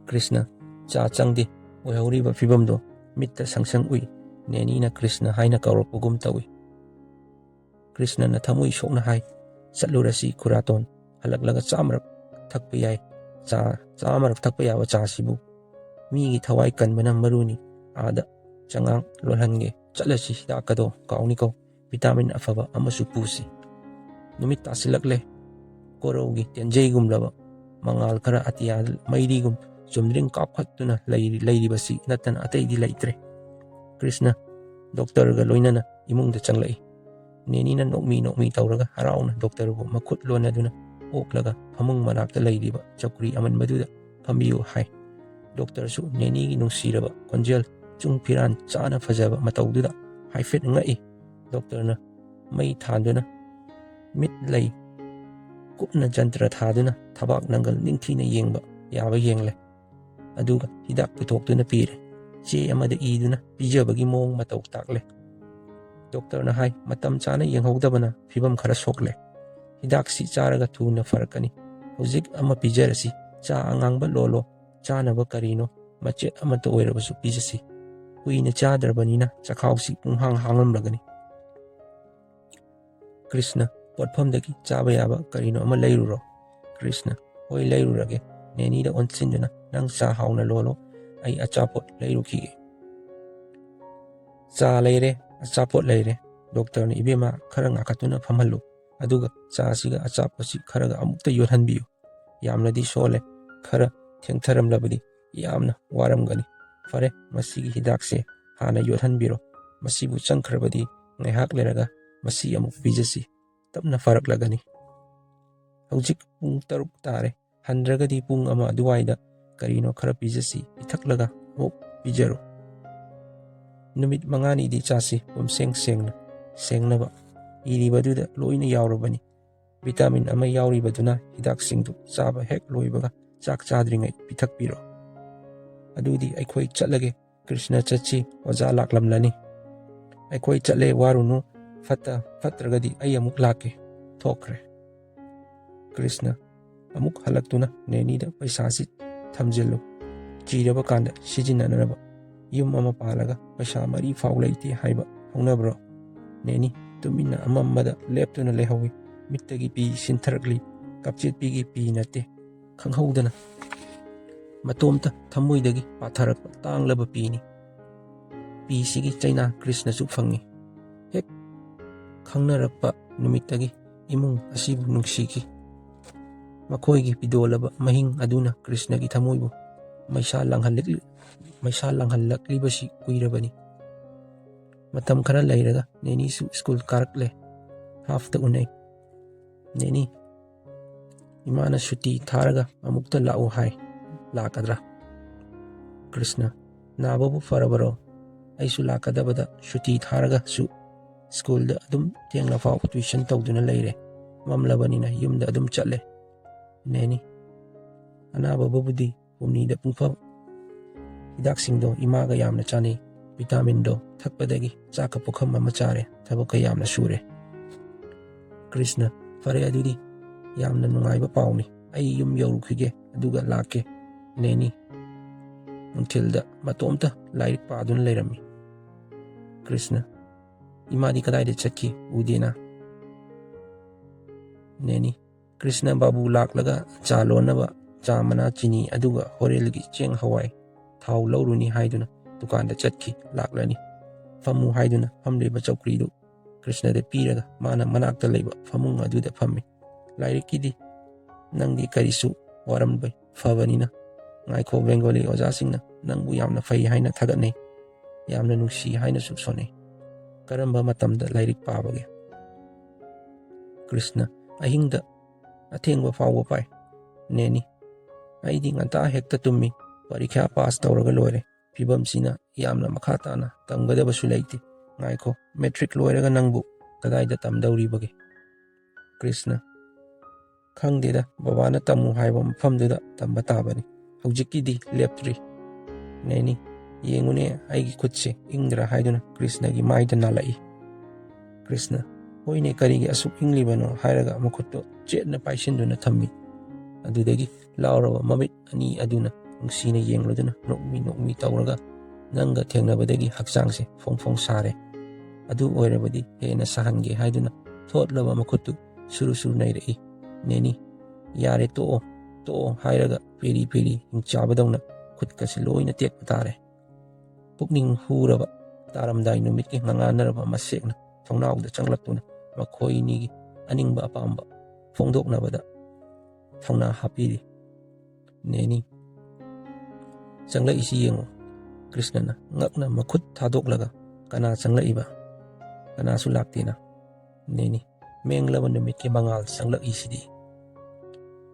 ꯀ꯭ꯔꯤꯁꯅ ꯆꯥ ꯆꯪꯗꯦ꯫ ꯑꯣꯏꯍꯧꯔꯤꯕ ꯐꯤꯕꯝꯗꯣ ꯃꯤꯠꯇ ꯁꯪꯁꯪ ꯎꯏ꯫ ꯅꯦꯅꯤꯅ ꯀ꯭ꯔꯤꯁꯅ ꯍꯥꯏꯅ ꯀꯧꯔꯛꯄꯒꯨꯝ ꯇꯧꯏ꯫ ꯀ꯭ꯔꯤꯁꯅꯅ ꯊꯃꯣꯏ ꯁꯣꯛꯅ ꯍꯥꯏ, "ꯆꯠꯂꯨꯔꯁꯤ ꯈꯨꯔꯥꯇꯣꯟ, ꯍꯜꯂꯛꯂꯒ ꯆꯥꯃꯔꯛ ꯊꯛꯄ ꯌꯥꯏ꯫ ꯆꯥ, ꯆꯥꯃꯔꯛ ꯊꯛꯄ ꯌꯥꯕ ꯆꯥꯁꯤꯕꯨ꯫ ꯃꯤꯒꯤ ꯊꯋꯥꯏ ꯀꯟꯕꯅ ꯃꯔꯨꯅꯤ꯫ ꯑꯥꯗ ꯆꯉꯥꯡ ꯂꯣꯜꯍꯟꯒꯦ꯫ ꯆꯠꯂꯁꯤ, ꯍꯤꯗꯥꯛꯀꯗꯣ ꯀꯥꯎꯅꯤꯀꯣ꯫ ꯚꯤꯇꯥꯃꯤꯟ ꯑꯐꯕ ꯑꯃꯁꯨ ꯄꯨꯁꯤ꯫" ꯅꯨꯃꯤꯠ ꯇꯥꯁꯤꯜꯂꯛꯂꯦ꯫ ꯀꯣꯔꯧꯒꯤ ꯇꯦꯟꯖꯩꯒꯨꯝꯂꯕ ꯃꯉꯥꯜ ꯈꯔ ꯑꯇꯤꯌꯥ ꯃꯩꯔꯤꯒꯨꯝ ꯆꯨꯝꯗ꯭ꯔꯤꯡ ꯀꯥꯞꯈꯠꯇꯨꯅ ꯂꯩꯔꯤ-, ꯂꯩꯔꯤꯕꯁꯤ ꯅꯠꯇꯅ ꯑꯇꯩꯗꯤ ꯂꯩꯇ꯭ꯔꯦ꯫ ꯀ꯭ꯔꯤꯁꯅ ꯗꯣꯛꯇꯔꯒ ꯂꯣꯏꯅꯅ ꯏꯃꯨꯡꯗ ꯆꯪꯂꯛꯏ꯫ ꯅꯦꯅꯤꯅ ꯅꯣꯛꯃꯤ ꯅꯣꯛꯃꯤ ꯇꯧꯔꯒ ꯍꯔꯥꯎꯅ ꯗꯣꯛꯇꯔꯕꯨ ꯃꯈꯨꯠ ꯂꯣꯟꯅꯗꯨꯅ ꯑꯣꯛꯂꯒ ꯐꯃꯨꯡ ꯃꯅꯥꯛꯇ ꯂꯩꯔꯤꯕ ꯆꯧꯀ꯭ꯔꯤ ꯑꯃꯟꯕꯗꯨꯗ ꯐꯝꯕꯤꯌꯨ ꯍꯥꯏ꯫ ꯗꯣꯛꯇꯔꯁꯨ ꯅꯦꯅꯤꯒꯤ ꯅꯨꯡꯁꯤꯔꯕ ꯈꯣꯟꯖꯦꯜ, ꯆꯨꯡ ꯐꯤꯔꯥꯟ ꯆꯥꯅ ꯐꯖꯕ ꯃꯇꯧꯗꯨꯗ ꯍꯥꯏꯐꯦꯠ ꯉꯛꯏ꯫ ꯗꯣꯛꯇꯔꯅ ꯃꯩ ꯊꯥꯟꯗꯨꯅ ꯃꯤꯠ ꯂꯩ ꯀꯨꯞꯅ ꯖꯟꯇ꯭ꯔ ꯊꯥꯗꯨꯅ ꯊꯕꯥꯛ ꯅꯪꯒꯜ ꯅꯤꯡꯊꯤꯅ ꯌꯦꯡꯕ ꯌꯥꯕ ꯌꯦꯡꯂꯦ꯫ ꯑꯗꯨꯒ ꯍꯤꯗꯥꯛ ꯄꯨꯊꯣꯛꯇꯨꯅ ꯄꯤꯔꯦ꯫ ꯆꯦ ꯑꯃꯗ ꯏꯗꯨꯅ ꯄꯤꯖꯕꯒꯤ ꯃꯑꯣꯡ ꯃꯇꯧ ꯇꯥꯛꯂꯦ꯫ ꯗꯣꯛꯇꯔꯅ ꯍꯥꯏ, "ꯃꯇꯝ ꯆꯥꯅ ꯌꯦꯡꯍꯧꯗꯕꯅ ꯐꯤꯕꯝ ꯈꯔ ꯁꯣꯛꯂꯦ꯫ ꯍꯤꯗꯥꯛꯁꯤ ꯆꯥꯔꯒ ꯊꯨꯅ ꯐꯔꯛꯀꯅꯤ꯫ ꯍꯧꯖꯤꯛ ꯑꯃ ꯄꯤꯖꯔꯁꯤ꯫ ꯆꯥ ꯑꯉꯥꯡꯕ ꯂꯣꯜꯂꯣ, ꯆꯥꯅꯕ ꯀꯔꯤꯅꯣ ꯃꯆꯦꯠ ꯑꯃꯠꯇ ꯑꯣꯏꯔꯕꯁꯨ ꯄꯤꯖꯁꯤ꯫ ꯀꯨꯏꯅ ꯆꯥꯗ꯭ꯔꯕꯅꯤꯅ ꯆꯈꯥꯎꯁꯤ ꯄꯨꯡꯍꯥꯡ ꯍꯥꯡꯂꯝꯂꯒꯅꯤ꯫ ꯀ꯭ꯔꯤꯁꯅ, ꯄꯣꯠꯐꯝꯗꯒꯤ ꯆꯥꯕ ꯌꯥꯕ ꯀꯔꯤꯅꯣ ꯑꯃ ꯂꯩꯔꯨꯔꯣ꯫" ꯀ꯭ꯔꯤꯁꯅ, "ꯍꯣꯏ, ꯂꯩꯔꯨꯔꯒꯦ꯫" ꯅꯦꯅꯤꯗ ꯑꯣꯟꯁꯤꯟꯗꯨꯅ, "ꯅꯪ ꯆꯥ ꯍꯥꯎꯅ ꯂꯣꯜꯂꯣ, ꯑꯩ ꯑꯆꯥꯄꯣꯠ ꯂꯩꯔꯨꯈꯤꯒꯦ꯫" ꯆꯥ ꯂꯩꯔꯦ, ꯑꯆꯥꯄꯣꯠ ꯂꯩꯔꯦ꯫ ꯗꯣꯛꯇꯔꯅ, "ꯏꯕꯦꯝꯃ, ꯈꯔ ꯉꯥꯈꯠꯇꯨꯅ ꯐꯝꯍꯜꯂꯨ, ꯑꯗꯨꯒ ꯆꯥꯁꯤꯒ ꯑꯆꯥꯄꯣꯠꯁꯤ ꯈꯔꯒ ꯑꯃꯨꯛꯇ ꯌꯣꯠꯍꯟꯕꯤꯌꯨ꯫ ꯌꯥꯝꯅꯗꯤ ꯁꯣꯜꯂꯦ, ꯈꯔ ꯊꯦꯡꯊꯔꯝꯂꯕꯗꯤ ꯌꯥꯝꯅ ꯋꯥꯔꯝꯒꯅꯤ꯫ ꯐꯔꯦ, ꯃꯁꯤꯒꯤ ꯍꯤꯗꯥꯛꯁꯦ ꯍꯥꯟꯅ ꯌꯣꯠꯍꯟꯕꯤꯔꯣ, ꯃꯁꯤꯕꯨ ꯆꯪꯈ꯭ꯔꯕꯗꯤ ꯉꯥꯏꯍꯥꯛ ꯂꯩꯔꯒ ꯃꯁꯤ ꯑꯃꯨꯛ ꯄꯤꯖꯁꯤ, ꯇꯞꯅ ꯐꯔꯛꯂꯒꯅꯤ꯫ ꯍꯧꯖꯤꯛ ꯄꯨꯡ ꯇꯔꯨꯛ ꯇꯥꯔꯦ, ꯍꯟꯗ꯭ꯔꯒꯗꯤ ꯄꯨꯡ ꯑꯃ ꯑꯗꯨꯋꯥꯏꯗ ꯀꯔꯤꯅꯣ ꯈꯔ ꯄꯤꯖꯁꯤ, ꯄꯤꯊꯛꯂꯒ ꯑꯃꯨꯛ ꯄꯤꯖꯔꯣ꯫ ꯅꯨꯃꯤꯠ ꯃꯉꯥꯅꯤꯗꯤ ꯆꯥꯁꯤ, ꯄꯨꯝꯁꯦꯡ ꯁꯦꯡꯅ, ꯁꯦꯡꯅꯕ ꯏꯔꯤꯕꯗꯨꯗ ꯂꯣꯏꯅ ꯌꯥꯎꯔꯕꯅꯤ꯫ ꯚꯤꯇꯥꯃꯤꯟ ꯑꯃ ꯌꯥꯎꯔꯤꯕꯗꯨꯅ ꯍꯤꯗꯥꯛꯁꯤꯡꯗꯨ ꯆꯥꯕ ꯍꯦꯛ ꯂꯣꯏꯕꯒ ꯆꯥꯛ ꯆꯥꯗ꯭ꯔꯤꯉꯩ ꯄꯤꯊꯛꯄꯤꯔꯣ꯫ ꯑꯗꯨꯗꯤ ꯑꯩꯈꯣꯏ ꯆꯠꯂꯒꯦ, ꯀ꯭ꯔꯤꯁꯅ ꯆꯠꯁꯤ, ꯑꯣꯖꯥ ꯂꯥꯛꯂꯝꯂꯅꯤ꯫ ꯑꯩꯈꯣꯏ ꯆꯠꯂꯦ, ꯋꯥꯔꯨꯅꯨ, ꯐꯠꯇ ꯐꯠꯇ꯭ꯔꯒꯗꯤ ꯑꯩ ꯑꯃꯨꯛ ꯂꯥꯛꯀꯦ꯫ ꯊꯣꯛꯈ꯭ꯔꯦ꯫ ꯀ꯭ꯔꯤꯁꯅ ꯑꯃꯨꯛ ꯍꯜꯂꯛꯇꯨꯅ ꯅꯦꯅꯤꯗ ꯄꯩꯁꯥꯁꯤ ꯊꯝꯖꯤꯜꯂꯨ, ꯆꯤꯔꯕ ꯀꯥꯟꯗ ꯁꯤꯖꯤꯟꯅꯅꯕ꯫ ꯌꯨꯝ ꯑꯃ ꯄꯥꯜꯂꯒ ꯄꯩꯁꯥ ꯃꯔꯤ ꯐꯥꯎ ꯂꯩꯇꯦ ꯍꯥꯏꯕ ꯍꯧꯅꯕ꯭ꯔꯣ? ꯅꯦꯅꯤ ꯇꯨꯃꯤꯟꯅ ꯑꯃꯝꯕꯗ ꯂꯦꯞꯇꯨꯅ ꯂꯩꯍꯧꯏ꯫ ꯃꯤꯠꯇꯒꯤ ꯄꯤ ꯁꯤꯟꯊꯔꯛꯂꯤ꯫ ꯀꯞꯆꯦꯠꯄꯤꯒꯤ ꯄꯤ ꯅꯠꯇꯦ, ꯈꯪꯍꯧꯗꯅ ꯃꯇꯣꯝꯇ ꯊꯃꯣꯏꯗꯒꯤ ꯄꯥꯊꯔꯛꯄ ꯇꯥꯡꯂꯕ ꯄꯤꯅꯤ꯫ ꯄꯤꯁꯤꯒꯤ ꯆꯩꯅꯥ ꯀ꯭ꯔꯤꯁꯅꯁꯨ ꯐꯪꯉꯤ꯫ ꯍꯦꯛ ꯈꯪꯅꯔꯛꯄ ꯅꯨꯃꯤꯠꯇꯒꯤ ꯏꯃꯨꯡ ꯑꯁꯤꯕꯨ ꯅꯨꯡꯁꯤꯈꯤ꯫ ꯃꯈꯣꯏꯒꯤ ꯄꯤꯗꯣꯜꯂꯕ ꯃꯍꯤꯡ ꯑꯗꯨꯅ ꯀ꯭ꯔꯤꯁꯅꯒꯤ ꯊꯃꯣꯏꯕꯨ ꯃꯩꯁꯥ ꯂꯥꯡꯍꯜꯂꯛꯂꯤ-, ꯃꯩꯁꯥ ꯂꯥꯡꯍꯜꯂꯛꯂꯤꯕꯁꯤ ꯀꯨꯏꯔꯕꯅꯤ꯫ ꯃꯇꯝ ꯈꯔ ꯂꯩꯔꯒ ꯅꯦꯅꯤꯁꯨ ꯁ꯭ꯀꯨꯜ ꯀꯥꯔꯛꯂꯦ꯫ ꯍꯥꯐꯇ ꯎꯅꯩ꯫ "ꯅꯦꯅꯤ, ꯏꯃꯥꯅ ꯁꯨꯇꯤ ꯊꯥꯔꯒ ꯑꯃꯨꯛꯇ ꯂꯥꯛꯎ ꯍꯥꯏ꯫ ꯂꯥꯛꯀꯗ꯭ꯔꯥ?" ꯀ꯭ꯔꯤꯁꯅ, "ꯅꯥꯕꯕꯨ ꯐꯔꯕꯔꯣ? ꯑꯩꯁꯨ ꯂꯥꯛꯀꯗꯕꯗ ꯁꯨꯇꯤ ꯊꯥꯔꯒꯁꯨ ꯁ꯭ꯀꯨꯜꯗ ꯑꯗꯨꯝ ꯊꯦꯡꯂꯐꯥꯎ ꯇ꯭ꯌꯨꯁꯟ ꯇꯧꯗꯨꯅ ꯂꯩꯔꯦ꯫ ꯃꯝꯂꯕꯅꯤꯅ ꯌꯨꯝꯗ ꯑꯗꯨꯝ ꯆꯠꯂꯦ꯫ ꯅꯦꯅꯤ, ꯑꯅꯥꯕꯕꯨꯗꯤ ꯍꯨꯝꯅꯤꯗ ꯄꯨꯡꯐꯝ꯫ ꯍꯤꯗꯥꯛꯁꯤꯡꯗꯣ ꯏꯃꯥꯒ ꯌꯥꯝꯅ ꯆꯥꯅꯩ꯫ ꯚꯤꯇꯥꯃꯤꯟꯗꯣ ꯊꯛꯄꯗꯒꯤ ꯆꯥꯛꯀ ꯄꯨꯈꯝ ꯑꯃ ꯆꯥꯔꯦ꯫ ꯊꯕꯛꯀ ꯌꯥꯝꯅ ꯁꯨꯔꯦ꯫" ꯀ꯭ꯔꯤꯁꯅ, "ꯐꯔꯦ, ꯑꯗꯨꯗꯤ ꯌꯥꯝꯅ ꯅꯨꯡꯉꯥꯏꯕ ꯄꯥꯎꯅꯤ꯫ ꯑꯩ ꯌꯨꯝ ꯌꯧꯔꯨꯈꯤꯒꯦ, ꯑꯗꯨꯒ ꯂꯥꯛꯀꯦ꯫" ꯅꯦꯅꯤ ꯅꯨꯡꯊꯤꯜꯗ ꯃꯇꯣꯝꯇ ꯂꯥꯏꯔꯤꯛ ꯄꯥꯗꯨꯅ ꯂꯩꯔꯝꯃꯤ꯫ ꯀ꯭ꯔꯤꯁꯅ, "ꯏꯃꯥꯗꯤ ꯀꯗꯥꯏꯗ ꯆꯠꯈꯤ? ꯎꯗꯦꯅ?" ꯅꯦꯅꯤ, "ꯀ꯭ꯔꯤꯁꯅ ꯕꯥꯕꯨ ꯂꯥꯛꯂꯒ ꯆꯥ ꯂꯣꯟꯅꯕ ꯆꯥ ꯃꯅꯥ, ꯆꯤꯅꯤ, ꯑꯗꯨꯒ ꯍꯣꯔꯦꯜꯒꯤ ꯆꯦꯡ ꯍꯋꯥꯏ ꯊꯥꯎ ꯂꯧꯔꯨꯅꯤ ꯍꯥꯏꯗꯨꯅ ꯗꯨꯀꯥꯟꯗ ꯆꯠꯈꯤ꯫ ꯂꯥꯛꯂꯅꯤ꯫ ꯐꯝꯃꯨ ꯍꯥꯏꯗꯨꯅ ꯐꯝꯂꯤꯕ ꯆꯧꯀ꯭ꯔꯤꯗꯨ ꯀ꯭ꯔꯤꯁꯅꯗ ꯄꯤꯔꯒ ꯃꯥꯅ ꯃꯅꯥꯛꯇ ꯂꯩꯕ ꯐꯃꯨꯡ ꯑꯗꯨꯗ ꯐꯝꯃꯤ꯫ ꯂꯥꯏꯔꯤꯛꯀꯤꯗꯤ ꯅꯪꯗꯤ ꯀꯔꯤꯁꯨ ꯋꯥꯔꯝꯂꯣꯏ, ꯐꯕꯅꯤꯅ꯫ ꯉꯥꯏꯈꯣ, ꯕꯦꯡꯒꯣꯂꯤ ꯑꯣꯖꯥꯁꯤꯡꯅ ꯅꯪꯕꯨ ꯌꯥꯝꯅ ꯐꯩ ꯍꯥꯏꯅ ꯊꯥꯒꯠꯅꯩ, ꯌꯥꯝꯅ ꯅꯨꯡꯁꯤ ꯍꯥꯏꯅꯁꯨ ꯁꯣꯟꯅꯩ꯫ ꯀꯔꯝꯕ ꯃꯇꯝꯗ ꯂꯥꯏꯔꯤꯛ ꯄꯥꯕꯒꯦ?" ꯀ꯭ꯔꯤꯁꯅ, "ꯑꯍꯤꯡꯗ ꯑꯊꯦꯡꯕ ꯐꯥꯎꯕ ꯄꯥꯏ, ꯅꯦꯅꯤ꯫ ꯑꯩꯗꯤ ꯉꯟꯇꯥ ꯍꯦꯛꯇ ꯇꯨꯝꯃꯤ꯫ ꯄꯔꯤꯈ꯭ꯌꯥ ꯄꯥꯁ ꯇꯧꯔꯒ ꯂꯣꯏꯔꯦ꯫ ꯐꯤꯕꯝꯁꯤꯅ ꯌꯥꯝꯅ ꯃꯈꯥ ꯇꯥꯅ ꯇꯝꯒꯗꯕꯁꯨ ꯂꯩꯇꯦ꯫ ꯉꯥꯏꯈꯣ, ꯃꯦꯇ꯭ꯔꯤꯛ ꯂꯣꯏꯔꯒ ꯅꯪꯕꯨ ꯀꯗꯥꯏꯗ ꯇꯝꯗꯧꯔꯤꯕꯒꯦ?" ꯀ꯭ꯔꯤꯁꯅ, "ꯈꯪꯗꯦꯗ, ꯕꯕꯥꯅ ꯇꯝꯃꯨ ꯍꯥꯏꯕ ꯃꯐꯝꯗꯨꯗ ꯇꯝꯕ ꯇꯥꯕꯅꯤ꯫ ꯍꯧꯖꯤꯛꯀꯤꯗꯤ ꯂꯦꯞꯇ꯭ꯔꯤ꯫" ꯅꯦꯅꯤ, "ꯌꯦꯡꯉꯨꯅꯦ, ꯑꯩꯒꯤ ꯈꯨꯠꯁꯦ ꯏꯪꯗ꯭ꯔꯥ?" ꯍꯥꯏꯗꯨꯅ ꯀ꯭ꯔꯤꯁꯅꯒꯤ ꯃꯥꯏꯗ ꯅꯥꯜꯂꯛꯏ꯫ ꯀ꯭ꯔꯤꯁꯅ, "ꯍꯣꯏꯅꯦ, ꯀꯔꯤꯒꯤ ꯑꯁꯨꯛ ꯏꯪꯂꯤꯕꯅꯣ?" ꯍꯥꯏꯔꯒ ꯃꯈꯨꯠꯇꯣ ꯆꯦꯠꯅ ꯄꯥꯏꯁꯤꯟꯗꯨꯅ ꯊꯝꯃꯤ꯫ ꯑꯗꯨꯗꯒꯤ ꯂꯥꯎꯔꯕ ꯃꯃꯤꯠ ꯑꯅꯤ ꯑꯗꯨꯅ ꯅꯨꯡꯁꯤꯅ ꯌꯦꯡꯂꯗꯨꯅ ꯅꯣꯛꯃꯤ ꯅꯣꯛꯃꯤ ꯇꯧꯔꯒ, "ꯅꯪꯒ ꯊꯦꯡꯅꯕꯗꯒꯤ ꯍꯛꯆꯥꯡꯁꯦ ꯐꯣꯡ ꯐꯣꯡ ꯁꯥꯔꯦ꯫ ꯑꯗꯨ ꯑꯣꯏꯔꯕꯗꯤ ꯍꯦꯟꯅ ꯁꯥꯍꯟꯒꯦ" ꯍꯥꯏꯗꯨꯅ ꯊꯣꯠꯂꯕ ꯃꯈꯨꯠꯇꯨ ꯁꯨꯔꯨ ꯁꯨꯔꯨ ꯅꯩꯔꯛꯏ꯫ ꯅꯦꯅꯤ, "ꯌꯥꯔꯦ, ꯇꯣꯛꯑꯣ, ꯇꯣꯛꯑꯣ" ꯍꯥꯏꯔꯒ ꯄꯦꯔꯤ ꯄꯦꯔꯤ ꯍꯤꯡꯆꯥꯕꯗꯧꯅ ꯈꯨꯠꯀꯁꯤ ꯂꯣꯏꯅ ꯇꯦꯛꯄ ꯇꯥꯔꯦ꯫ ꯄꯨꯛꯅꯤꯡ ꯍꯨꯔꯕ ꯇꯥꯔꯝꯗꯥꯏ ꯅꯨꯃꯤꯠꯀꯤ ꯉꯉꯥꯟꯅꯔꯕ ꯃꯁꯦꯛꯅ ꯊꯣꯡꯅꯥꯎꯗ ꯆꯪꯂꯛꯇꯨꯅ ꯃꯈꯣꯏꯅꯤꯒꯤ ꯑꯅꯤꯡꯕ ꯑꯄꯥꯝꯕ ꯐꯣꯡꯗꯣꯛꯅꯕꯗ ꯊꯧꯅꯥ ꯍꯥꯞꯄꯤꯔꯤ꯫ ꯅꯦꯅꯤ, ꯆꯪꯂꯛꯏꯁꯤ ꯌꯦꯡꯉꯨ꯫ ꯀ꯭ꯔꯤꯁꯅꯅ ꯉꯛꯅ ꯃꯈꯨꯠ ꯊꯥꯗꯣꯛꯂꯒ, "ꯀꯅꯥ ꯆꯪꯂꯛꯏꯕ? ꯀꯅꯥꯁꯨ ꯂꯥꯛꯇꯦꯅ꯫" ꯅꯦꯅꯤ, "ꯃꯦꯡꯂꯕ ꯅꯨꯃꯤꯠꯀꯤ ꯃꯉꯥꯜ ꯆꯪꯂꯛꯏꯁꯤꯗꯤ꯫"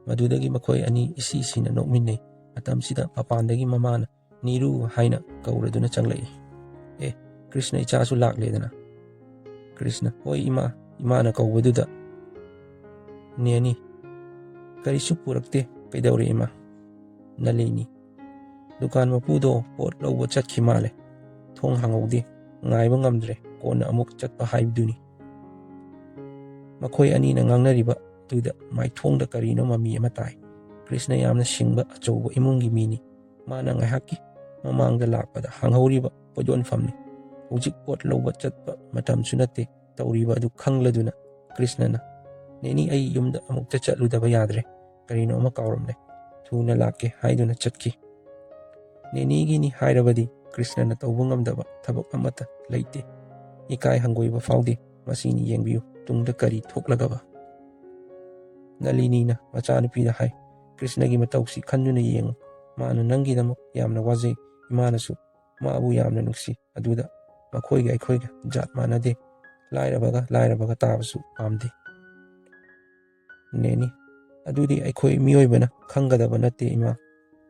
ꯃꯗꯨꯗꯒꯤ ꯃꯈꯣꯏ ꯑꯅꯤ ꯏꯁꯤ ꯁꯤꯅ ꯅꯣꯛꯃꯤꯟꯅꯩ꯫ ꯃꯇꯝꯁꯤꯗ ꯃꯄꯥꯟꯗꯒꯤ ꯃꯃꯥꯅ "ꯅꯤꯔꯨ" ꯍꯥꯏꯅ ꯀꯧꯔꯗꯨꯅ ꯆꯪꯂꯛꯏ꯫ "ꯑꯦ, ꯀ꯭ꯔꯤꯁꯅ ꯏꯆꯥꯁꯨ ꯂꯥꯛꯂꯦꯗꯅ꯫" ꯀ꯭ꯔꯤꯁꯅ, "ꯍꯣꯏ ꯏꯃꯥ, ꯏꯃꯥꯅ ꯀꯧꯕꯗꯨꯗ꯫" ꯅꯦꯅꯤ, "ꯀꯔꯤꯁꯨ ꯄꯨꯔꯛꯇꯦ, ꯀꯩꯗꯧꯔꯦ ꯏꯃꯥ?" ꯅꯂꯤꯅꯤ, "ꯗꯨꯀꯥꯟ ꯃꯄꯨꯗꯣ ꯄꯣꯠ ꯂꯧꯕ ꯆꯠꯈꯤ ꯃꯥꯜꯂꯦ, ꯊꯣꯡ ꯍꯥꯡꯍꯧꯗꯦ, ꯉꯥꯏꯕ ꯉꯝꯗ꯭ꯔꯦ, ꯀꯣꯟꯅ ꯑꯃꯨꯛ ꯆꯠꯄ ꯍꯥꯏꯕꯗꯨꯅꯤ꯫" ꯃꯈꯣꯏ ꯑꯅꯤꯅ ꯉꯥꯡꯅꯔꯤꯕ ꯑꯗꯨꯗ ꯃꯥꯏꯊꯣꯡꯗ ꯀꯔꯤꯅꯣ ꯃꯃꯤ ꯑꯃ ꯇꯥꯏ꯫ ꯀ꯭ꯔꯤꯁꯅ ꯌꯥꯝꯅ ꯁꯤꯡꯕ ꯑꯆꯧꯕ ꯏꯃꯨꯡꯒꯤ ꯃꯤꯅꯤ꯫ ꯃꯥꯅ ꯉꯥꯏꯍꯥꯛꯀꯤ ꯃꯃꯥꯡꯗ ꯂꯥꯛꯄꯗ ꯍꯥꯡꯍꯧꯔꯤꯕ ꯄꯣꯠ ꯌꯣꯟꯐꯝꯅꯤ꯫ ꯍꯧꯖꯤꯛ ꯄꯣꯠ ꯂꯧꯕ ꯆꯠꯄ ꯃꯇꯝꯁꯨ ꯅꯠꯇꯦ꯫ ꯇꯧꯔꯤꯕ ꯑꯗꯨ ꯈꯪꯂꯗꯨꯅ ꯀ꯭ꯔꯤꯁꯅꯅ, "ꯅꯦꯅꯤ, ꯑꯩ ꯌꯨꯝꯗ ꯑꯃꯨꯛꯇ ꯆꯠꯂꯨꯗꯕ ꯌꯥꯗ꯭ꯔꯦ, ꯀꯔꯤꯅꯣ ꯑꯃ ꯀꯥꯎꯔꯝꯂꯦ, ꯊꯨꯅ ꯂꯥꯛꯀꯦ" ꯍꯥꯏꯗꯨꯅ ꯆꯠꯈꯤ꯫ ꯅꯦꯅꯤꯒꯤꯅꯤ ꯍꯥꯏꯔꯕꯗꯤ ꯀ꯭ꯔꯤꯁꯅꯅ ꯇꯧꯕ ꯉꯝꯗꯕ ꯊꯕꯛ ꯑꯃꯠꯇ ꯂꯩꯇꯦ꯫ ꯏꯀꯥꯏ ꯍꯪꯒꯣꯏꯕ ꯐꯥꯎꯗꯦ꯫ ꯃꯁꯤꯅꯤ ꯌꯦꯡꯕꯤꯌꯨ, ꯇꯨꯡꯗ ꯀꯔꯤ ꯊꯣꯛꯂꯒꯕ꯫ ꯅꯂꯤꯅꯤꯅ ꯃꯆꯥꯅꯨꯄꯤꯗ ꯍꯥꯏ, "ꯀ꯭ꯔꯤꯁꯅꯒꯤ ꯃꯇꯧꯁꯤ ꯈꯟꯗꯨꯅ ꯌꯦꯡꯉꯨ꯫ ꯃꯥꯅ ꯅꯪꯒꯤꯗꯃꯛ ꯌꯥꯝꯅ ꯋꯥꯖꯩ꯫ ꯏꯃꯥꯅꯁꯨ ꯃꯥꯕꯨ ꯌꯥꯝꯅ ꯅꯨꯡꯁꯤ꯫ ꯑꯗꯨꯗ ꯃꯈꯣꯏꯒ ꯑꯩꯈꯣꯏꯒ ꯖꯥꯠ ꯃꯥꯟꯅꯗꯦ꯫ ꯂꯥꯏꯔꯕꯒ ꯂꯥꯏꯔꯕꯒ ꯇꯥꯕꯁꯨ ꯄꯥꯝꯗꯦ꯫" ꯅꯦꯅꯤ, "ꯑꯗꯨꯗꯤ ꯑꯩꯈꯣꯏ ꯃꯤꯑꯣꯏꯕꯅ ꯈꯪꯒꯗꯕ ꯅꯠꯇꯦ ꯏꯃꯥ꯫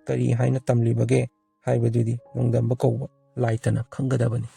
ꯀꯔꯤ ꯍꯥꯏꯅ ꯇꯝꯂꯤꯕꯒꯦ ꯍꯥꯏꯕꯗꯨꯗꯤ ꯅꯣꯡꯗꯝꯕ ꯀꯧꯕ ꯂꯥꯏꯇꯅ ꯈꯪꯒꯗꯕꯅꯤ꯫"